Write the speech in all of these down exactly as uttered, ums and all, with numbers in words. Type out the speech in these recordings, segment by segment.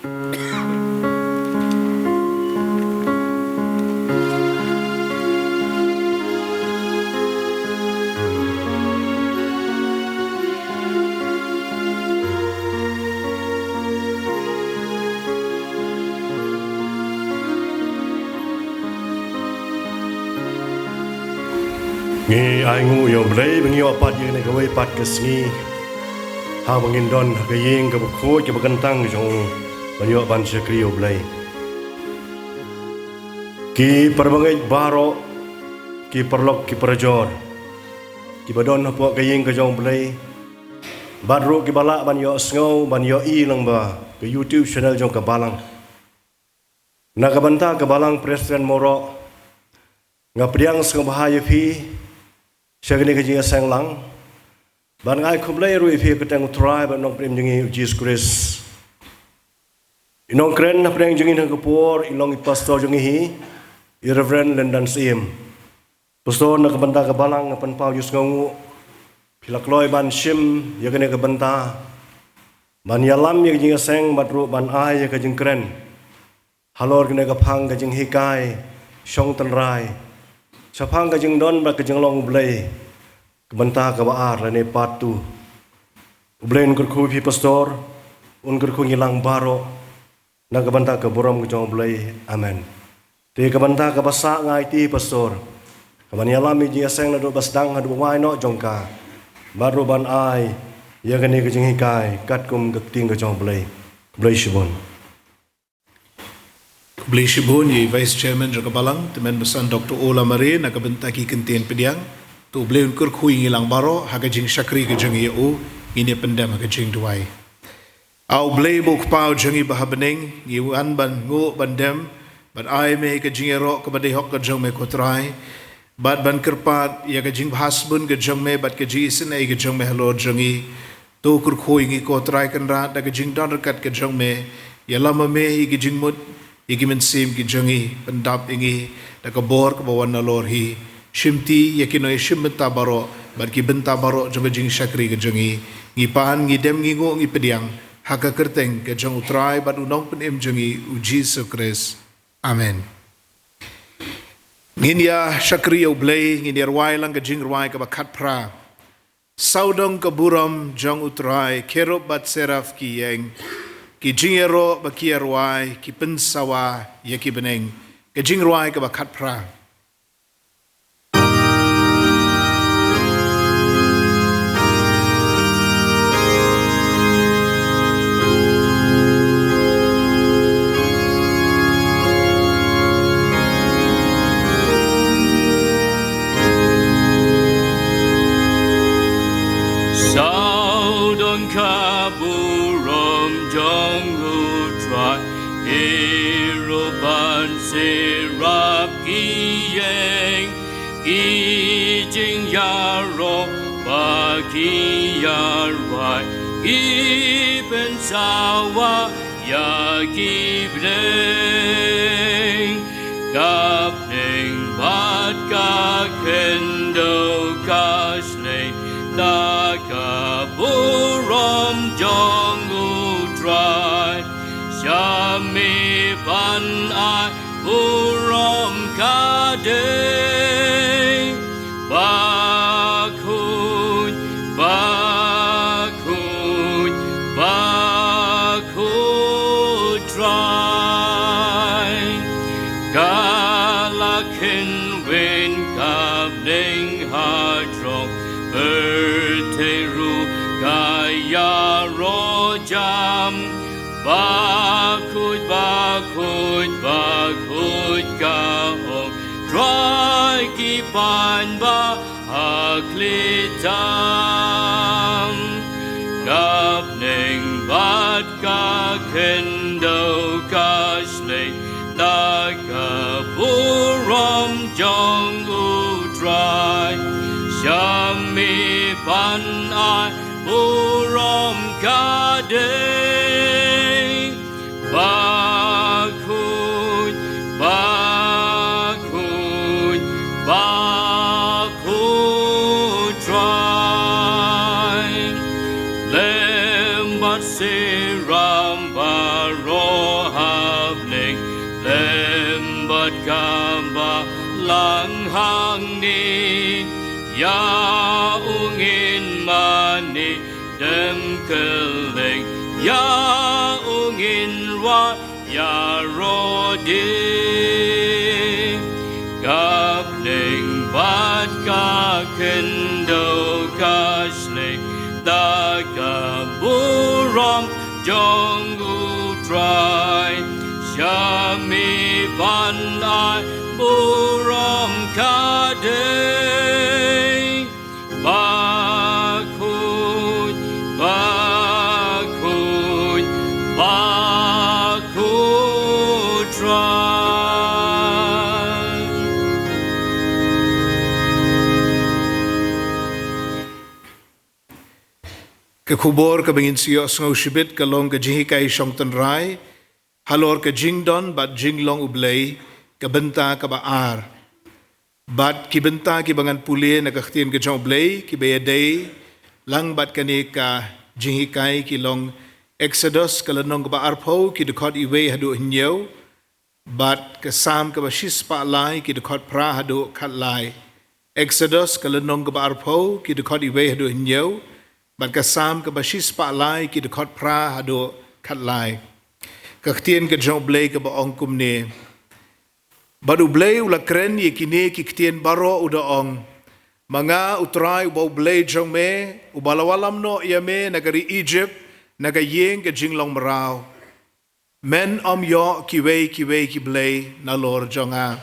Ngi ainguh ïa U Blei ba ngi ïoh pat ïa kane kawei pat ka sngi ha ba ngin don ha ka ïing kaba khuid kaba kyntang jong u ban ïoh ban shakri ïa U Blei. Ki parabangeit baroh, ki paralok ki parajor kiba don hapoh ka ïing ka jong U Blei, bad ruh kiba lah ban ïohsngew ban ïohi lyngba ka YouTube channel jong ka Balang. Na ka bynta ka Balang Presbyterian Mawroh, nga pdiang sngewbha ïa phi sha kane ka jingïaseng lang, bad nga ai khublei ruh ïa phi ha ka kyrteng U Trai bad U Nongpynim jong ngi U Jisu Khrist. I nongkren hapdeng jong ngi ha kane ka por i long i pastor jong ngi hi, i Reverend Lyndon Syiem. Pastor, na ka bynta ka Balang nga pynpaw ïa u sngewnguh phi la kloi ban shim ïa kane ka bynta ban ïalam ïa ka jingïaseng bad ruh ban ai ïa ka jingkren halor kane ka phang ka jinghikai shong tynrai shaphang ka jingdon bad ka jinglong U Blei, ka bynta kaba ar lane part two. U Blei un kyrkhu ïa phi pastor, un kyrkhu ïa ngi lang baroh na ka bynta ka burom ka jong U Blei. Amen. Te ka bynta kaba sah nga aiti pastor ka ban ïalam ïa ka jingïaseng naduh ba sdang haduh ba wai noh jong ka, bad ruh ban ai ïa kane ka jinghikai katkum ka ktien ka jong U Blei. Khublei shibun. Khublei shibun ïa i Vice Chairman jong ka Balang, Tymmen Basan Doctor O. Lamare, na ka bynta ki kyntien pdiang. To U Blei un kyrkhu ïa ngi lang baroh ha ka jingshakri ka jong ngi ïa u. Ngin ïa pyndem ha ka jingduwai. A U Blei ba u Kpa u jong ngi ba ha bneng, ngi wan ban nguh ban dem bad ai me ka jingïaroh kaba dei hok ka jong me ko Trai, bad ban kyrpad ïa ka jingbha sbun ka jong me bad ka jingisynei ka jong me halor jong ngi. To kyrkhu ïa ngi ko Trai Kynrad da ka jingdon ryngkat ka jong me. Ïalam ma me ïa ki jingmut, ïa ki mynsiem ki jong ngi, pyndap ïa ngi da ka bor kaba wan nalor hi. Shimti ïa ki nongïashim bynta baroh bad ki bynta baroh jong ka jingshakri ka jong ngi. Ngi pan, ngi dem, ngi nguh, ngi pdiang ha ka kyrteng ka jong U Trai bad U Nongpynim jong ngi U Jisu Khrist. Amen. Ngin ïa shakri ïa U Blei, ngin ïa rwai lang ka jingrwai kaba khatphra. Sawdong ka burom jong U Trai, kherub bad seraph ki ïeng, ki jingïaroh bad ki ïarwai ki pynsawa ïa ki bneng. Ka jingrwai kaba khatphra. Sawdong ka burom jong U Trai, kherub bad seraph ki ïeng, ki jingïaroh bad ki ïarwai ki pynsawa ïa ki bneng. Ka bneng bad ka khyndew ka shlei da ka burom jong U Trai. Sha me ban ai burom ka dei. Bakhuid, bakhuid, bakhuid Trai. Ka la kynwit ka bneng ha jrong, pyrthei ruh ka ïaroh jam. Bakhuid, bakhuid, bakhuid ka ong Trai, ki paidbah ha khlieh tam. Ka bneng bad ka khyndew ka shlei da ka burom jong U Trai. Sha me ban ai burom ka dei. Bakhuid, bakhuid, bakhuid Trai. Lem bad seraph baroh Kaba lang hangne, ïa u ngin mane dem kylleng, ïa u ngin rwai ïaroh de. Ka bneng bad ka khyndew ka shlei da ka burom jong U Trai. Shami ban ai burom ka dei. Bakhuid, bakhuid, bakhuid Trai. Ka khubor kaba ngin sa ïohsngew shibit ka long ka jinghikai shong tynrai halor ka jingdon bad jinglong U Blei, ka bynta kaba ar. Bad ki bynta kiba ngan pule na ka ktien ka jong U Blei kiba ïadei lang bad kane ka jinghikai ki long Exodus ka lynnong kaba arphew ki dkhot iwei haduh hynñiew, bad ka Salm kaba shispah lai ki dkhot phra haduh khatlai. Exodus ka lynnong kaba arphew ki dkhot iwei haduh hynñiew, bad ka Salm kaba shispah lai ki dkhot phra haduh khatlai. Ka ktien ka jong U Blei kaba ong kumne. Bad U Blei u la kren ïa kine ki ktien baroh u da ong, Ma nga U Trai uba U Blei jong me, uba la wallam noh ïa me na ka ri Egypt, na ka ïing ka jinglong mraw. Men ym ïoh kiwei kiwei ki blei nalor jong nga.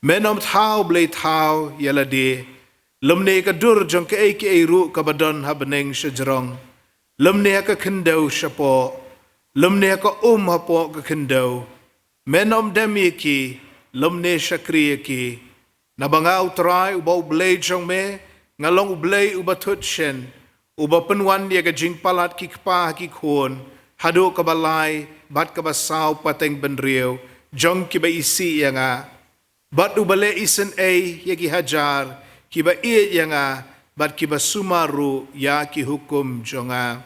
Men ym thaw blei thaw ïa lade, lymne ka dur jong kaei kaei ruh kaba don ha bneng shajrong, lymne ha ka khyndew shapoh, lymne ha ka um hapoh ka khyndew. Men ym dem ïa ki, lymne shakri ïa ki. Naba nga U Trai uba U Blei jong me, nga long U Blei uba thut shen, uba pynwan ïa ka jingpalat ki kpa ha ki khun, haduh kaba lai bad kaba saw pateng bynriew jong kiba isih ïa nga, bad uba leh isynei ïa ki hajar kiba ïeit ïa nga, bad kiba sumar ruh ïa ki hukum jong nga.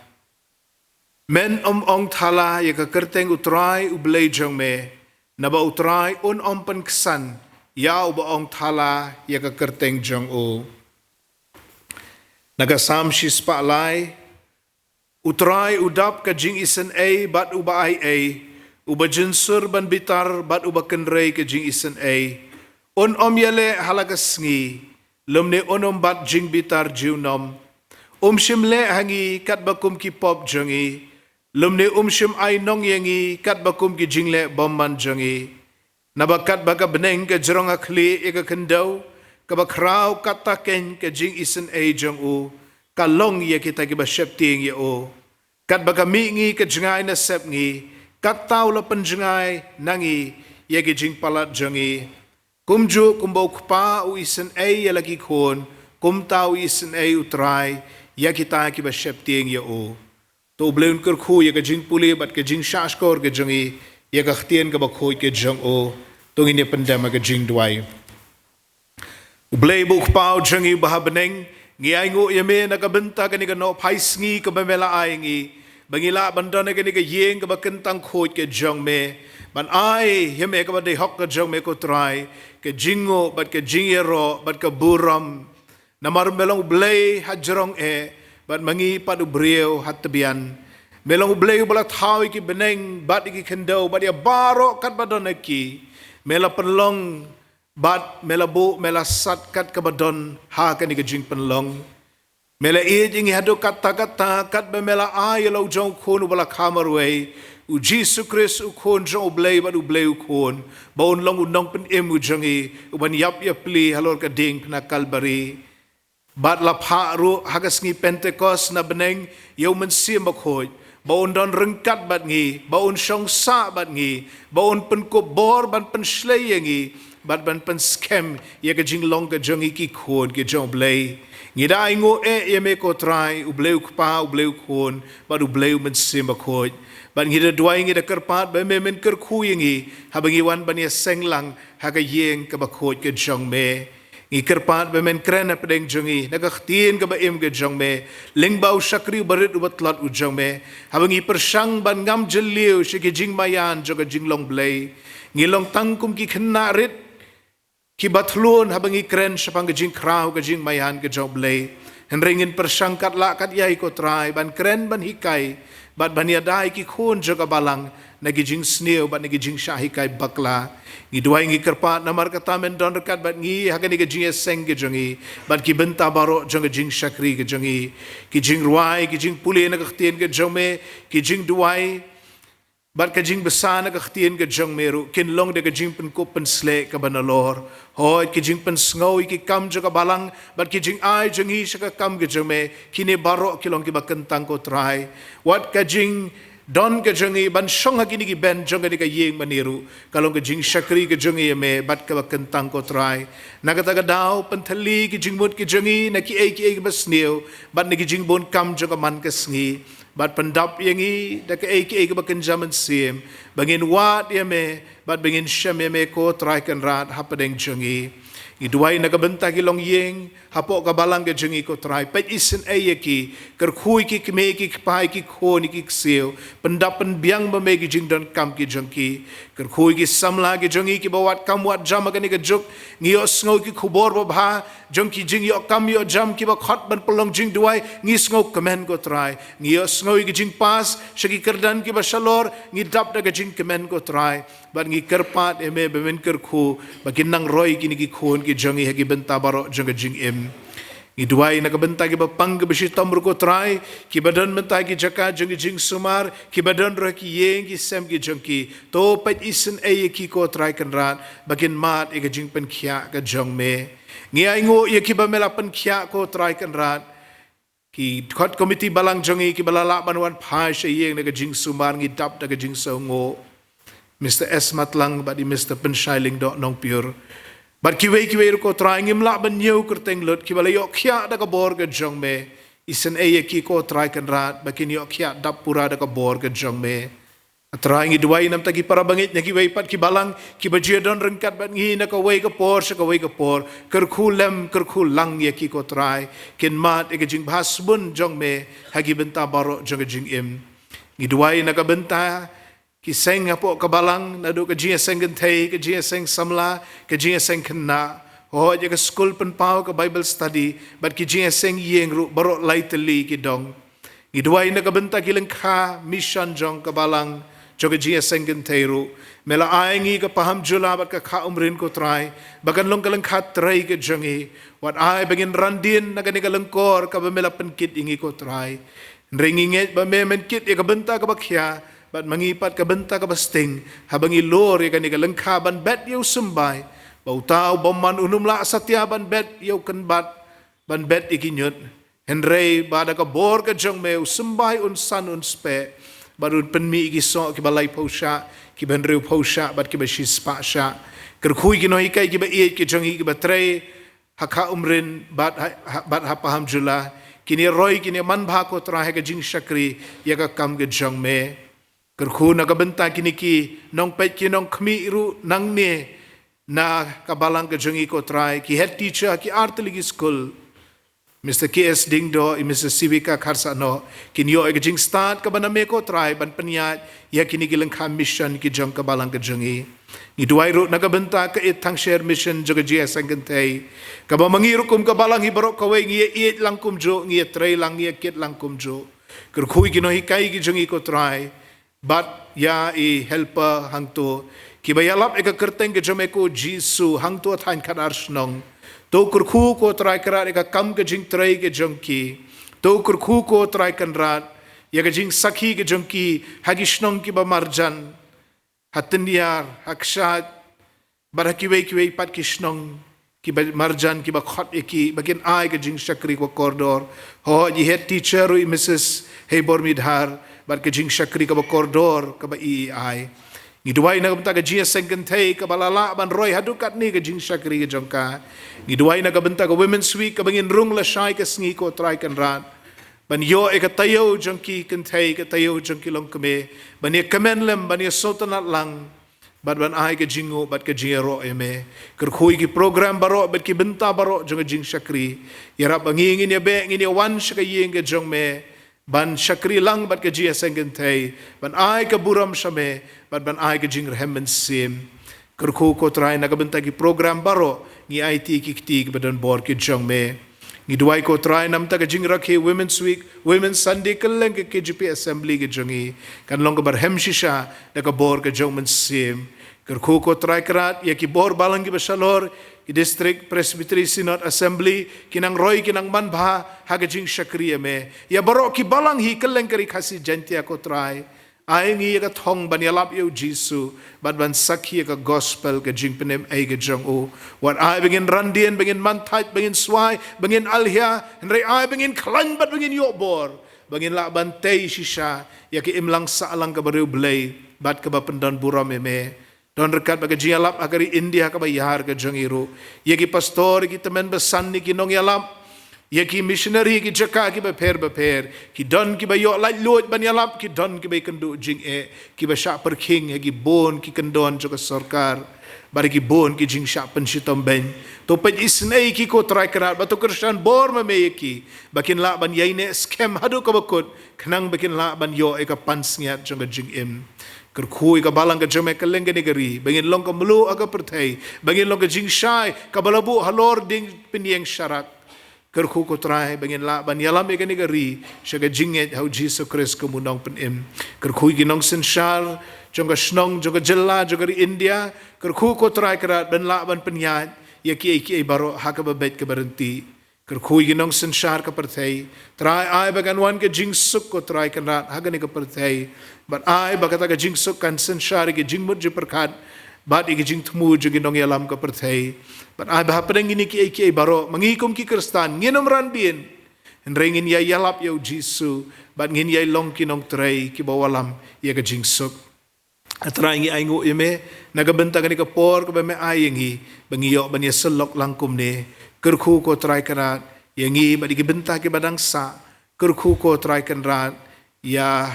Men ym ong thala ïa ka kyrteng U Trai U Blei jong me, naba U Trai un ym pynksan ïa uba ong thala ïa ka kyrteng jong u. Na ka Salm shispah lai. U Trai u dap ka jingisynei bad uba ai ei, uba jynsur ban bitar bad uba kynrei ka jingisynei. Un ym ïaleh ha la ka sngi, lymne un ym bat jingbitar junom. Um shym leh ha ngi katba kum ki pop jong ngi, lymne um shym ai nong ïa ngi katba kum ki jingleh bymman jong ngi. Naba katba ka bneng ka jrong ha khlieh ïa ka khyndew, kaba khraw katta keiñ ka jingisynei jong u, ka long ïa kita kiba sheptieng ïa u. Katba ka mih ngi ka jngai na sep ngi, katta u la pynjngai na ngi ïa ki jingpalat jong ngi. Kumjuh kumba u kpa u isynei ïa la ki khun, kumta u isynei U Trai ïa kita kiba sheptieng ïa u. To U Blei un kyrkhu ïa ka jingpule bad ka jingshahshkor ka jong ngi ïa ka ktien kaba khuid ka jong u. To ngin ïa pyndem ha ka jingduwai. U Blei ba u Kpa u jong ngi uba ha bneng, ngi ainguh ïa me na ka bynta kane ka nohphai sngi kaba me la ai ngi, ba ngi lah ban don ha kane ka ïing kaba kyntang khuid ka jong me, ban ai ïa me kaba dei hok ka jong me ko Trai, ka jingnguh bad ka jingïaroh bad ka burom. Namar me long U Blei ha jrong eh, bad ma ngi pat u briew ha tbian. Me long U Blei uba la thaw ïa ki bneng bad ïa ki khyndew bad ïa baroh katba don ha ki. Me la pynlong bad me la buh, me la sat kat kaba don ha kane ka jingpynlong. Me la ïeit ïa ngi haduh katta katta, katba me la ai ïa la u jong u khun uba la kha marwei, u Jisu Khrist u Khun jong U Blei bad U Blei u Khun, ba un long u nongpynim u jong ngi, uban ïap ïapli halor ka diengphna Kalbari. Bad la phah ruh ha ka sngi Pentekost na bneng ïa u Mynsiem Bakhuid, ba un don ryngkat bad ngi, ba un shong sah bad ngi, ba un pynkup bor ban pynshlei ïa ngi, bad ban pynskhem ïa ka jinglong ka jong ngi ki khun ki jong U Blei. Ngi da ainguh eh ïa me ko Trai, U Blei u Kpa, U Blei u Khun, bad U Blei u Mynsiem Bakhuid. Bad ngi da duwai, ngi da kyrpad ba me men kyrkhu ïa ngi, haba ngi wan ban ïaseng lang ha ka ïing kaba khuid ka jong me. Ngi kyrpad ba men kren hapdeng jong ngi na ka ktien kaba im ka jong me, lyngba u shakri uba rit uba tlot u jong me, haba ngi pyrshang ban ngam jylliew sha ki jingmaïan jong ka jinglong Blei. Ngi long tang kum ki khynnah rit kiba thlun haba ngi kren shaphang ka jingkhraw ka jingmaïan ka jong Blei. Hynrei ngin pyrshang kat lah kat ïai ko Trai ban kren ban hikai bad ban ïada ïa ki khun jong ka balang na ki jingsniew bad na ki jingshah hikai bakla. Ngi duwai ngi kyrpad namar kata men don ryngkat bad ngi ha kane ka jingïaseng ka jong ngi bad ki bynta baroh jong ka jingshakri ka jong ngi. Ki jingrwai, ki jingpule na ka ktien ka jong me, ki jingduwai bad ka jingbsa na ka ktien ka jong me ruh kin long da ka jingpynkup pynsleh kaba nalor. Hooid, ki jingpynsngew ïa ki kam jong ka balang bad ki jingai jong ngi sha ka kam ka jong me, kine baroh ki long kiba kyntang ko Trai. Wat ka jingdon ka jong ngi ban shong ha kine ki bench jong kane ka ïing mane ruh ka long ka jingshakri ka jong ngi ïa me bad kaba kyntang ko Trai. Na kata ka daw, pynthylli ki jingmut ki jong ngi na kiei kiei kiba sniew bad na ki jingbun kam jong ka man ka sngi. Bad pyndap ïa ngi da kaei kaei kaba kynja mynsiem, ba ngin wad ïa me bad ba ngin shem ïa me ko Trai Kynrad hapdeng jong ngi. Ngi duwai na ka bynta ki longïing hapoh ka balang ka jong ngi ko Trai, peit isynei ïa ki, kyrkhu ïa ki kmie ki kpa, ïa ki khun ïa ki ksiew, pyndap pynbiang ba me ki jingdonkam ki jong ki. Kyrkhu ïa ki samla ki jong ngi kiba wad kam wad jam ha kane ka juk, ngi ïohsngew ki khubor babha jong ki jingïoh kam ïoh jam kiba khot ban pynlong jingduwai, ngi sngewkmen ko Trai. Ngi ïohsngew ïa ki jingpass sha ki kyrdan kiba shalor, ngi dap da ka jingkmen ko Trai. Bad ngi kyrpad ïa me ba men kyrkhu ba kin nang roi kine ki khun ki jong ngi ha ki bynta baroh jong ka jingim. Ngi duwai na ka bynta kiba pang kiba shitom ruh ko Trai, kiba don mynta ki jaka jong ki jingsumar, kiba don ruh ki ïing ki sem ki jong ki. To peit isynei ïa ki ko Trai Kynrad ba kin mad ïa ka jingpynkhiah ka jong me. Ngi ainguh ïa kiba me la pynkhiah ko Trai Kynrad. Ki khot komiti balang jong ngi kiba la lah ban wan phai sha ïing na ka jingsumar, ngi dap da ka jingsngewnguh. Mister S Matlang bad i Mister Pynshai Lyngdoh Nongpyur. Bad kiwei kiwei ruh ko Trai, ngim lah ban ñiew kyrteng lut, kiba la ïoh khiah da ka bor ka jong me. Isynei ïa ki ko Trai Kynrad ba kin ïoh khiah dap pura da ka bor ka jong me. A Trai, ngi duwai namar ki para bangeit na kiwei pat ki balang kiba ju ïadon ryngkat bad ngi na kawei ka por sha kawei ka por. Kyrkhu lem kyrkhu lang ïa ki ko Trai, kin mad ïa ka jingbha sbun jong me ha ki bynta baroh jong ka jingim. Ngi duwai na ka bynta ki seng hapoh ka balang, naduh ka jingïaseng kynthei, ka jingïaseng samla, ka jingïaseng khynnah, hooid ïa ka skul pynpaw, ka Bible study bad ki jingïaseng ïing ruh, baroh lai tylli ki dong. Ngi duwai na ka bynta ki lyngkha mission jong ka balang, jong ka jingïaseng kynthei ruh. Me la ai ngi ka Paham Jula bad ka Kha Umryn ko Trai ba kan long ka lyngkha trei ka jong ngi. Wat ai ba ngin ran dien na kane ka lyngkor kaba me la pynkit ïa ngi ko Trai. Hynrei ngi ngeit ba me men kit ïa ka bynta kaba khia bad ma ngi pat ka bynta kaba sting, haba ngi lor ïa kane ka lyngkha ban bet ïa u symbai, ba uta u bymman un ym lah satia ban bet ïa u kynbat, ban bet ïa ki ñiut. Hynrei ba da ka bor ka jong me u symbai un san un speh bad un pynmih ïa ki soh kiba laiphew shah, kiba hynriewphew shah bad kiba shispah shah. Kyrkhu ïa ki nonghikai kiba ïeit ki jong ngi kiba trei ha Kha Umryn bad ha, ha, bad ha Paham Jula, kin ïa roi, kin ïa manbha ko Trai ha ka jingshakri ïa ka kam ka jong me. Kyrkhu na ka bynta kine ki nongpeit ki nongkhmih ruh nangne na ka balang ka jong ngi ko Trai, ki head teacher ha ki ar tylli ki skul, Mister K S Diengdoh, i Missus Sivika Kharsahnoh, kin ïoh ïa ka jingstad kaba na me ko Trai ban pynïaid ïa kine ki lyngkha mission ki jong ka balang ka jong ngi. Ngi duwai ruh na ka bynta ka Ïeit Thangsher Mission jong ka jingïaseng kynthei, kaba ma ngi ruh kum ka balang hi baroh kawei ngi ïa ïeit lang kumjuh, ngi ïa trei lang, ngi ïa kit lang kumjuh. Kyrkhu ïa ki nonghikai ki jong ngi ko Trai, bad ïa i helper hangto, kiba ïalap ïa ka kyrteng ka jong me ko Jisu hangto ha thaiñ Khadarshnong. To kyrkhu ko Trai Kynrad ïa ka kam ka jingtrei ka jong ki. To kyrkhu ko Trai Kynrad ïa ka jingsakhi ka jong ki ha ki shnong kiba marjan, ha Tyndiar, ha Kshaid, bad ha kiwei kiwei pat ki shnong kiba marjan kiba khot ïa ki ba kin ai ka jingshakri kaba kordor. Hooid i head teacher ruh i Missus Heibormi Dhar bad ka jingshakri kaba kordor kaba i, i ai. Ngi duwai na ka bynta ka jingïaseng kynthei kaba la lah ban roi haduh katne ka jingshakri ka jong ka. Ngi duwai na ka bynta ka Women's Week kaba ngin rung lashai ka sngi ko Trai Kynrad, ban ïoh ïa ka taïew jong ki kynthei, ka taïew jong ki longkmie, ban ïa kmen lem, ban ïa sngewtynnad lang bad ban ai ka jingnguh bad ka jingïaroh ïa me. Kyrkhu ïa ki program baroh bad ki bynta baroh jong ka jingshakri. Ïarap ba ngi ngin ïabeh, ngin ïawan sha ka ïing ka jong me ban shakri lang bad ka jingïaseng kynthei, ban ai ka burom sha me bad ban ai ka jingrhem mynsiem. Kyrkhu ko Trai, na ka bynta ki program baroh ngi aiti ki kti kiba don bor ki jong me. Ngi duwai ko Trai namar ka jingrakhe Women's Week, Women's Sunday kylleng ka K J P Assembly ka jong ngi, kan long kaba rhem shisha da ka bor ka jong u Mynsiem. Kyrkhu ko Trai Kynrad ïa ki bor balang kiba shalor, ki District Presbytery Synod Assembly, ki nongroi, ki nongmanbha ha ka jingshakri ïa me. Ïa baroh ki balang hi kylleng ka Ri Khasi Jaiñtia ko Trai, ai ngi ïa ka thong ban ïalap ïa u Jisu bad ban sakhi ïa ka gospel, ka jingpynim ei ka jong u. Wat ai ba ngin randien, ba ngin manthait, ba ngin swai, ba ngin alhia, hynrei ai ba ngin khlaiñ bad ba ngin ïoh bor, ba ngin lah ban tei shisha ïa ka imlang sahlang kaba riewblei bad kaba pyndonburom ïa me. Don ryngkat bad ka jingïalap ha ka ri India kaba ïar ka jong ngi ruh, ïa ki pastor, ïa ki tymmen basan, ïa ki nongïalap, ïa ki missionary, ïa ki jaka kiba pher bapher, ki don kiba ïoh laitluid ban ïalap, ki don kiba ïakynduh jingeh, kiba shah pyrkhing ha ki bun ki kyndon jong ka sorkar bad ki bun ki jingshah pynshitom beiñ. To peit isynei ïa ki ko Trai Kynrad, bad to kyrshan bor ma me ïa ki, ba kin lah ban ïaineh skhem haduh kaba kut, khnang ba kin lah ban ïoh ïa ka pansngiat jong ka jingim. Kyrkhu ïa ka balang ka jong me kylleng kane ka ri, ba ngin long ka mluh ha ka pyrthei, ba ngin long ka jingshai kaba la buh halor dieng pynïeng sharak. Kyrkhu ko Trai ba ngin lah ban ïalam ïa kane ka ri sha ka jingngeit ha u Jisu Khrist kum u Nongpynim. Kyrkhu ïa ki nongsynshar jong ka shnong, jong ka jylla, jong ka ri India. Kyrkhu ko Trai Kynrad ban lah ban pynïaid ïa kiei kiei baroh ha kaba beit kaba ryntih. Kyrkhu ïa ki nongsynshar ka pyrthei. Trai, ai ba kan wan ka jingsuk ko Trai Kynrad ha kane ka pyrthei. Bad ai ba kata ka jingsuk kan synshar ïa ki jingmut jingpyrkhat bad ïa ki jingthmu jong ki nongïalam ka pyrthei. Bad ai ba hapdeng kine kiei kiei baroh, ma ngi kum ki Khristan ngin ym randien, hynrei ngin ïa ïalap ïa u Jisu bad ngin ïa long ki nongtrei kiba wallam ïa ka jingsuk. A Trai, ngi ainguh ïa me na ka bynta kane ka por kaba me ai ïa ngi ba ngi ïoh ban ïasyllok lang kumne. Kyrkhu ko Trai Kynrad ïa ngi bad ïa ki bynta kiba dang sah. Kyrkhu ko Trai Kynrad ïa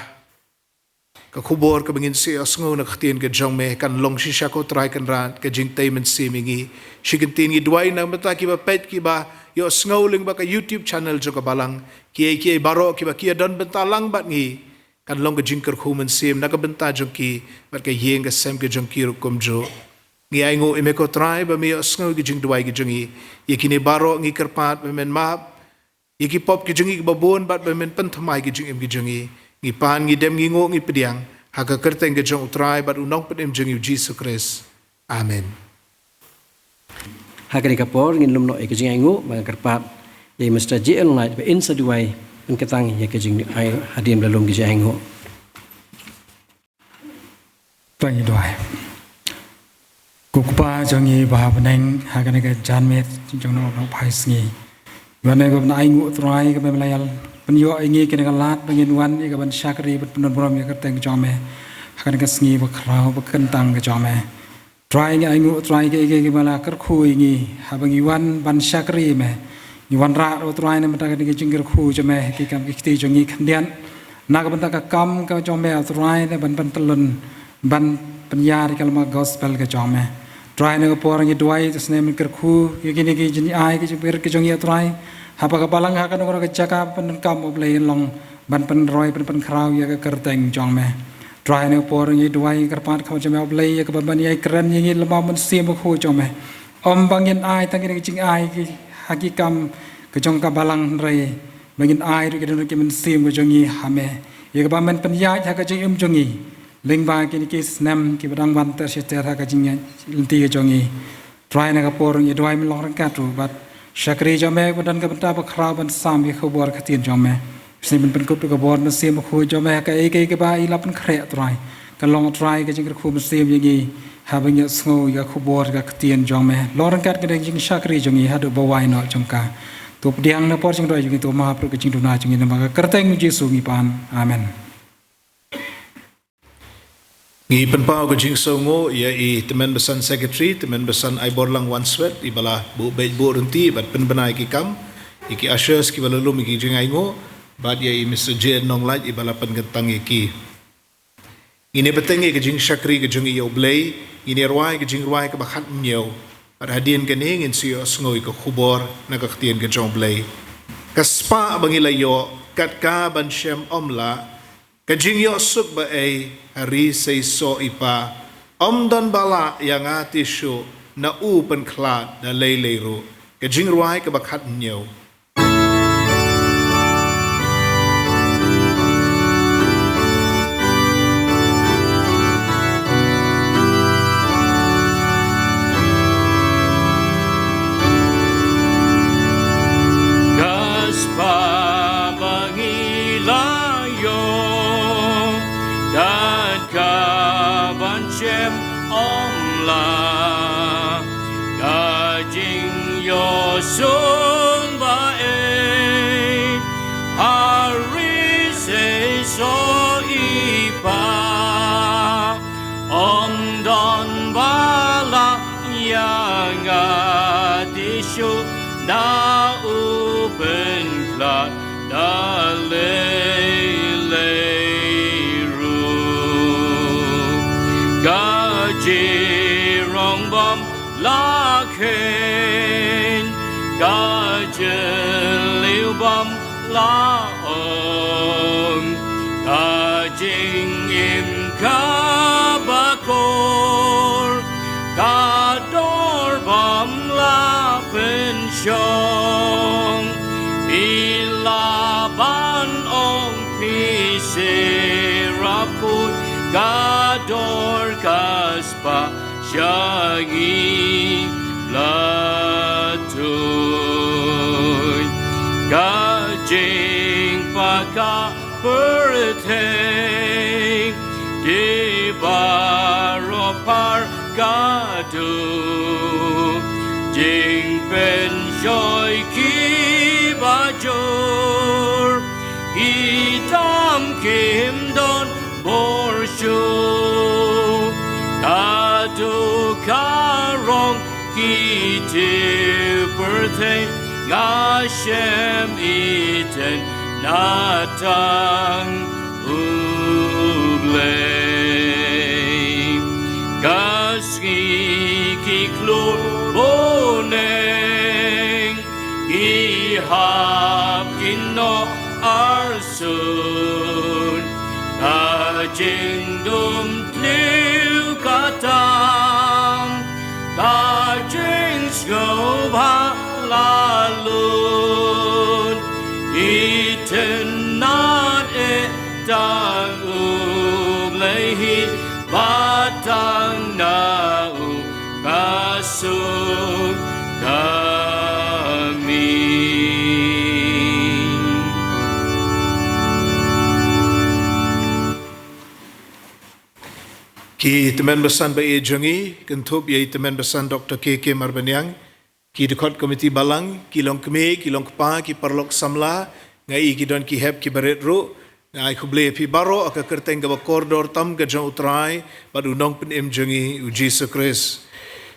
ka khubor kaba ngin sa ïohsngew na ka ktien ka jong me kan long shisha ko Trai Kynrad ka jingtei mynsiem ïa ngi. Shi kyntien ngi duwai na ka bynta kiba peit, kiba ïohsngew lyngba ka YouTube channel jong ka balang, kiei kiei baroh kiba ki ïa don bynta lang bad ngi, kan long ka jingkyrkhu mynsiem na ka bynta jong ki bad ka ïing ka sem ka jong ki ruh kumjuh. Ngi ainguh ïa me ko Trai ba me ïohsngew ïa ki jingduwai ki jong ngi. Ïa kine baroh ngi kyrpad ba men map ïa ki pop ki jong ngi kiba bun bad ba men pynthymmai ki jingim ki jong ngi. Ngi pan, ngi dem, ngi nguh, ngi pdiang ha ka kyrteng ka jong u Trai bad u Nongpynim jong ngi u Jisu Khrist. Amen. Ha kane ka por ngin lum noh ïa ka jingainguh, ba nga kyrpad ïa i Mister J L Knight ba in sa duwai pynkyntang ïa ka jingai hadien ba la lum ka jingainguh. To ngin duwai. Ko Kpa jong ngi ba ha bneng, ha kane ka janmiet jong u Nongpynim Ïa ngi, wan ïa ka ban ainguh Trai kaba me la ïa pynïoh ïa ngi kane ka lad ba ngin wan ïa ka ban shakri bad pyndonburom ïa ka kyrteng jong me ha kane ka sngi ba khraw ba kyntang ka jong me. Trai, ngi ainguh Trai ïa kiei kiei kiba la kyrkhu ïa ngi haba ngi wan ban shakri ïa me. Ngi wanrah ruh Trai na ka bynta kane ka jingkyrkhu jong me, ki kam ki kti jong ngi khyndiat na ka bynta ka kam ka jong me Trai, na ban pyntyllun ban pynïar ïa ka lama gospel ka jong me. Trai, na ka por ngi duwai, to sngewbha men kyrkhu ïa kine ki jingai ki jingpyrkhat ki jong ngi Trai, haba ka balang ha kano kano ka jaka pyndonkam, O Blei, long ban pynroi, ban pynkhraw ïa ka kyrteng jong me. Trai, na ka por ngi duwai, kyrpad khmat jong me, O Blei, ïa kaba men ïai kren ïa ngi lyngba u Mynsiem Bakhuid jong me. Ym ba ngin ai tang kine ki jingai ki ha ki kam ka jong ka balang, hynrei ba ngin ai ruh ki don ruh ki mynsiem ka jong ngi ha me, ïa kaba men pynïaid ha ka jingim jong ngi lyngba kine ki snem kiba dang wan ter shi ter ha ka jingïaid lynti ka jong ngi. Trai, na ka por ngi duwai, men long ryngkat ruh bad shakri jong me ba don ka bynta ba khraw ban sam ïa ka khubor ka ktien jong me. Sngewbha men pynkup ïa ka bor Mynsiem Bakhuid jong me ha kaei kaei kaba i la pynkhreh Trai, kan long Trai ka jingkyrkhu mynsiem ïa ngi haba ngi sngew ïa ka khubor ka ktien jong me. Long ryngkat ka jingshakri jong ngi haduh ba wai noh jong ka. To pdiang na ka por jingduwai jong ngi, to map ruh ka jingduna jong ngi, namar ka kyrteng Jisu ngi pan. Amen. Ngi pynpaw ka jingsngewnguh ïa i Tymmen Basan Secretary, Tymmen Basan Aiborlang Wanswet, iba la buh beit buh ryntih bad pynbna ïa ki kam, ïa ki ushers kiba la lum ïa ki jingainguh, bad ïa i Mister J N Nonglait iba la pynkyntang ïa ki. Ngin ïa bteng ïa ka jingshakri ka jong ngi ïa U Blei, ngin ïa rwai ka jingrwai kaba khathynñiew. Bad hadien kane ngin sa ïohsngew ïa ka khubor na ka ktien ka jong U Blei. Ka spah ba ngi la ïoh, kat ka ban shem ym lah, ka jingïohsuk ba ei ha ri seisoh i pa. Ym don ba lah ïa nga te shuh, na u pynkhlad da lei lei ruh. Ka jingrwai kaba khathynñiew. Ka spah ba ngi la ïoh, kat ka ban shem ym lah, ka jingïohsuk ba ei ha ri seisoh i pa. Ym don ba lah ïa nga te shuh, na u pynkhlad da lei lei ruh. Ka jingrong bym la kheiñ, ka jylliew bym la ong, ka jingim kaba kor, ka dor bym la pynshong. Phi lah ban ong phi syrap khuid, ka dor ka spah sha ngi la tuid. Ka jingpakak pyrthei, ki baroh par ka duh. Jingpynshoi kiba jur, ki dam kim don bor shuh. Ka duh ka rong ki tieng pyrthei, nga shem ïa ka na tang U Blei. Ka sngi ki khlur bneng, ki hap ki noh ar sun, ka jingdum thliew ka tam, ka jingsngewbha la lut. Itynnad eh tang U Blei hi, ba tang na u ka suk ka mih. Ki tymmen basan ba ïeit jong ngi, kynthup ïa i tymmen basan Doctor K K Marbaniang, ki dkhot komiti balang, ki long kmie, ki long kpa, ki paralok samla, nga i ki don ki hep ki barit ruh, nga ai khublei ïa phi baroh ha ka kyrteng kaba kordor tam ka jong U Trai bad U Nongpynim jong ngi U Jisu Khrist.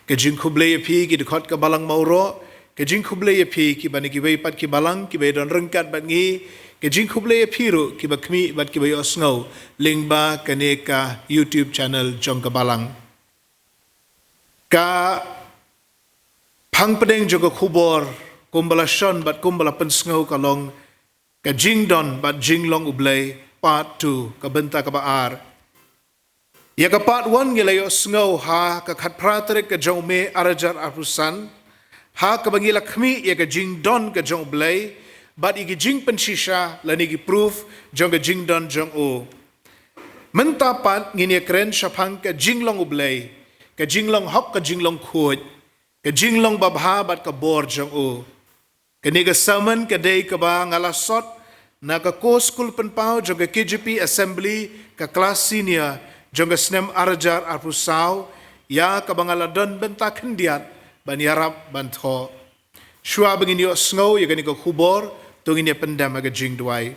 Ka jingkhublei ïa phi ki dkhot ka balang Mawroh, ka jingkhublei ïa phi kiba na kiwei pat ki balang kiba ïadon ryngkat bad ngi, ka jingkhublei ïa phi ruh kiba khmih bad kiba ïohsngew lyngba kane ka YouTube channel jong ka balang. Ka phang pdeng jong ka khubor kumba la shon bad kumba la pynsngew ka long ka jingdon bad jinglong U Blei, part two, ka bynta kaba ar. Ïa ka part one ngi la ïohsngew ha ka khatphra tarik ka jong u May arhajar arphew san, ha kaba ngi la khmih ïa ka jingdon ka jong U Blei bad ïa ki jingpynshisha lane ki proof jong ka jingdon jong u. Mynta pat ngin ïa kren shaphang ka jinglong U Blei, ka jinglong hok, ka jinglong khuid, ka jinglong babha bad ka bor jong u. Kane ka sermon ka dei kaba nga la sot na ka course Skul Pynpaw jong ka K J P Assembly, ka klas senior jong ka snem arhajar arphew saw, ïa kaba nga la don bynta khyndiat ban ïarap ban thoh. Shuwa ba ngin ïohsngew ïa kane ka khubor, to ngin ïa pyndem ha ka jingduwai.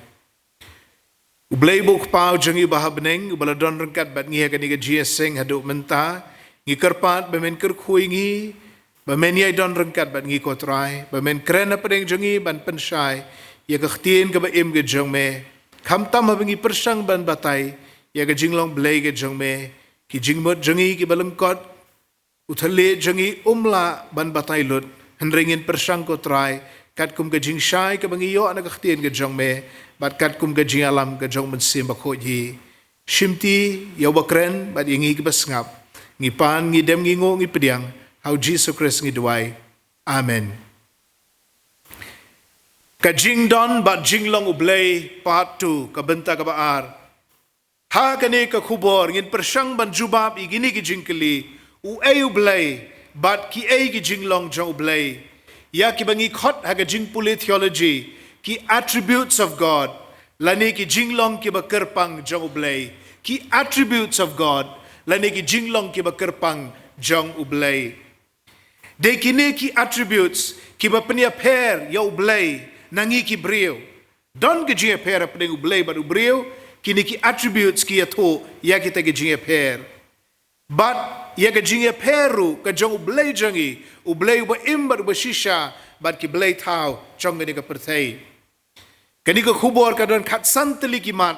U Blei ba u Kpa u jong ngi uba ha bneng, uba la don ryngkat bad ngi ha kane ka jingïaseng haduh mynta, ngi kyrpad ba men kyrkhu ïa ngi, ba men ïai don ryngkat bad ngi ko Trai, ba men kren hapdeng jong ngi ban pynshai ïa ka ktien kaba im ka jong me. Khamtam haba ngi pyrshang ban batai, ïa ka jinglong Blei ka jong me, ki jingmut jong ngi kiba lyngkot, u thylliej jong ngi um lah ban batai lut, hynrei ngin pyrshang ko Trai, katkum ka jingshai kaba ngi ïoh na ka ktien ka jong me, bad katkum ka jingïalam ka jong u Mynsiem Bakhuid hi. Shimti ïa uba kren bad ïa ngi kiba sngap. Ngi pan, ngi dem, ngi nguh, ngi pdiang, ha u Jisu Khrist ngi duwai. Amen. Ka jingdon bad jinglong U Blei, part two, ka bynta kaba ar. Ha kane ka khubor ngin pyrshang ban jubab ïa kine ki jingkylli, uei U Blei, bad kiei ki jinglong jong U Blei. Ïa kiba ngi khot ha ka jingpule theology, ki attributes of God, lane ki jinglong kiba kyrpang jong U Blei. Ki attributes of God, lane ki jinglong kiba kyrpang jong U Blei. Dei kine ki attributes kiba pynïapher ïa U Blei na ngi ki briew. Don ka jingïapher hapdeng U Blei bad u briew, kine ki attributes ki ïathuh ïa kita ki jingïapher. Bad ïa ka jingïapher ruh ka jong U Blei jong ngi, U Blei uba im bad uba shisha, bad ki blei thaw jong kane ka pyrthei. Kane ka khubor ka don khatsan tylli ki mat,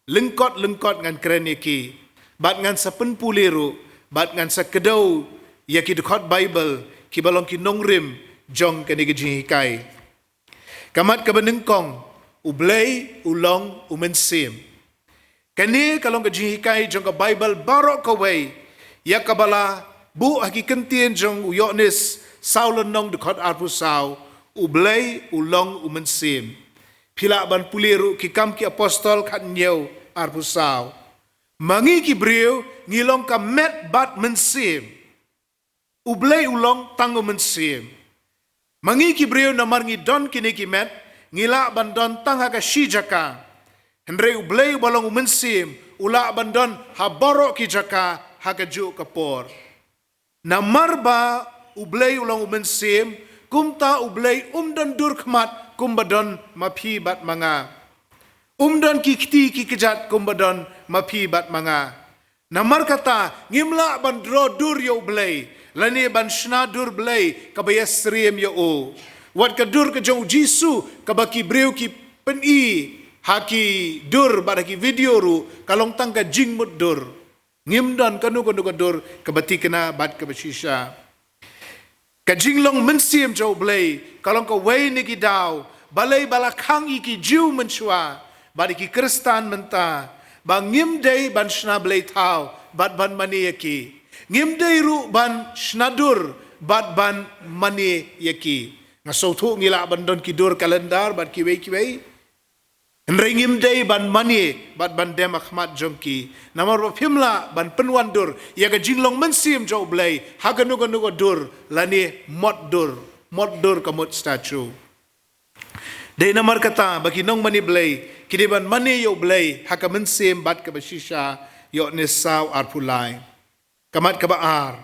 lyngkot lyngkot ngan kren ïa ki, bad ngan sa pynpule ruh, bad ngan sa kdew ïa ki dkhot Baibl kiba long ki nongrim jong kane ka jinghikai. Ka mat kaba nyngkong, U Blei u long u Mynsiem. Kane ka long ka jinghikai jong ka Baibl baroh kawei, ïa kaba la buh ha ki ktien jong u Ïoannis saw lynnong dkhot arphew saw, U Blei u long u Mynsiem. Phi lah ban pule ruh Ki Kam ki Apostol khathynñiew arphew saw. Ma ngi ki briew ngi long ka met bad mynsiem. U Blei u long tang u Mynsiem. Ma ngi ki briew namar ngi don kine ki met, ngi lah ban don tang ha ka shi jaka. Hynrei U Blei uba long u Mynsiem, u lah ban don ha baroh ki jaka ha kajuh ka por. Namar ba U Blei u long u Mynsiem, kumta U Blei um don dur khmat kumba don ma phi bad ma nga. Um don ki kti ki kjat kumba don ma phi bad ma nga. Namar kata, ngim lah ban draw dur ïa U Blei, lane ban shna dur Blei kaba ïasyriem ïa u. Wat ka dur ka jong u Jisu, kaba ki briew ki pyni ha ki dur bad ha ki video ruh, ka long tang ka jingmut dur. Ngim don kano kano ka dur kaba thikna bad kaba shisha. Ka jinglong mynsiem jong U Blei ka long kawei na ki daw, balei ba la khang ïa ki Jiw mynshuwa bad ïa ki Khristan mynta, ba ngim dei ban shna blei thaw bad ban mane ïa ki. Ngim dei ruh ban shna dur bad ban mane ïa ki. Nga sngewthuh ngi lah ban don ki dur kalendar bad kiwei kiwei. Hynrei ngim dei ban mane bad ban dem ha khmat jong ki. Namar ba phim lah ban pynwandur ïa ka jinglong mynsiem jong U Blei ha kano kano ka dur, lane mot dur, mot dur ka mut statue. Dei namar kata ba ki nongmane Blei ki dei ban mane ïa U Blei ha ka mynsiem bad kaba shisha, Ïoannis saw arphew lai. Ka mat kaba ar.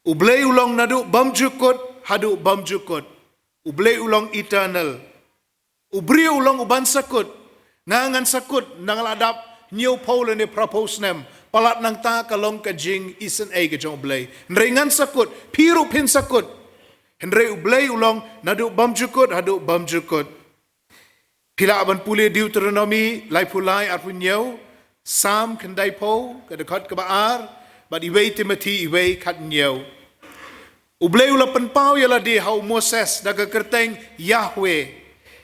U Blei u long naduh bymjukut haduh bymjukut. U Blei u long eternal. U briew u long u ban sa kut. Nga ngan sa kut, nang la dap hynñiew phew lane phra phew snem. Palat nangta ka long ka jingisynei ka jong U Blei. Hynrei ngan sa kut, phi ruh phin sa kut. Hynrei U Blei u long naduh bymjukut haduh bymjukut. Phi lah ban pule Deuteronomy laiphew lai arphew hynñiew, Salm khyndai phew, ka dkhot kaba ar, bad iwei Timothi iwei khathynñiew. U Blei u la pynpaw ïa lade ha u Moses da ka kyrteng Yahweh,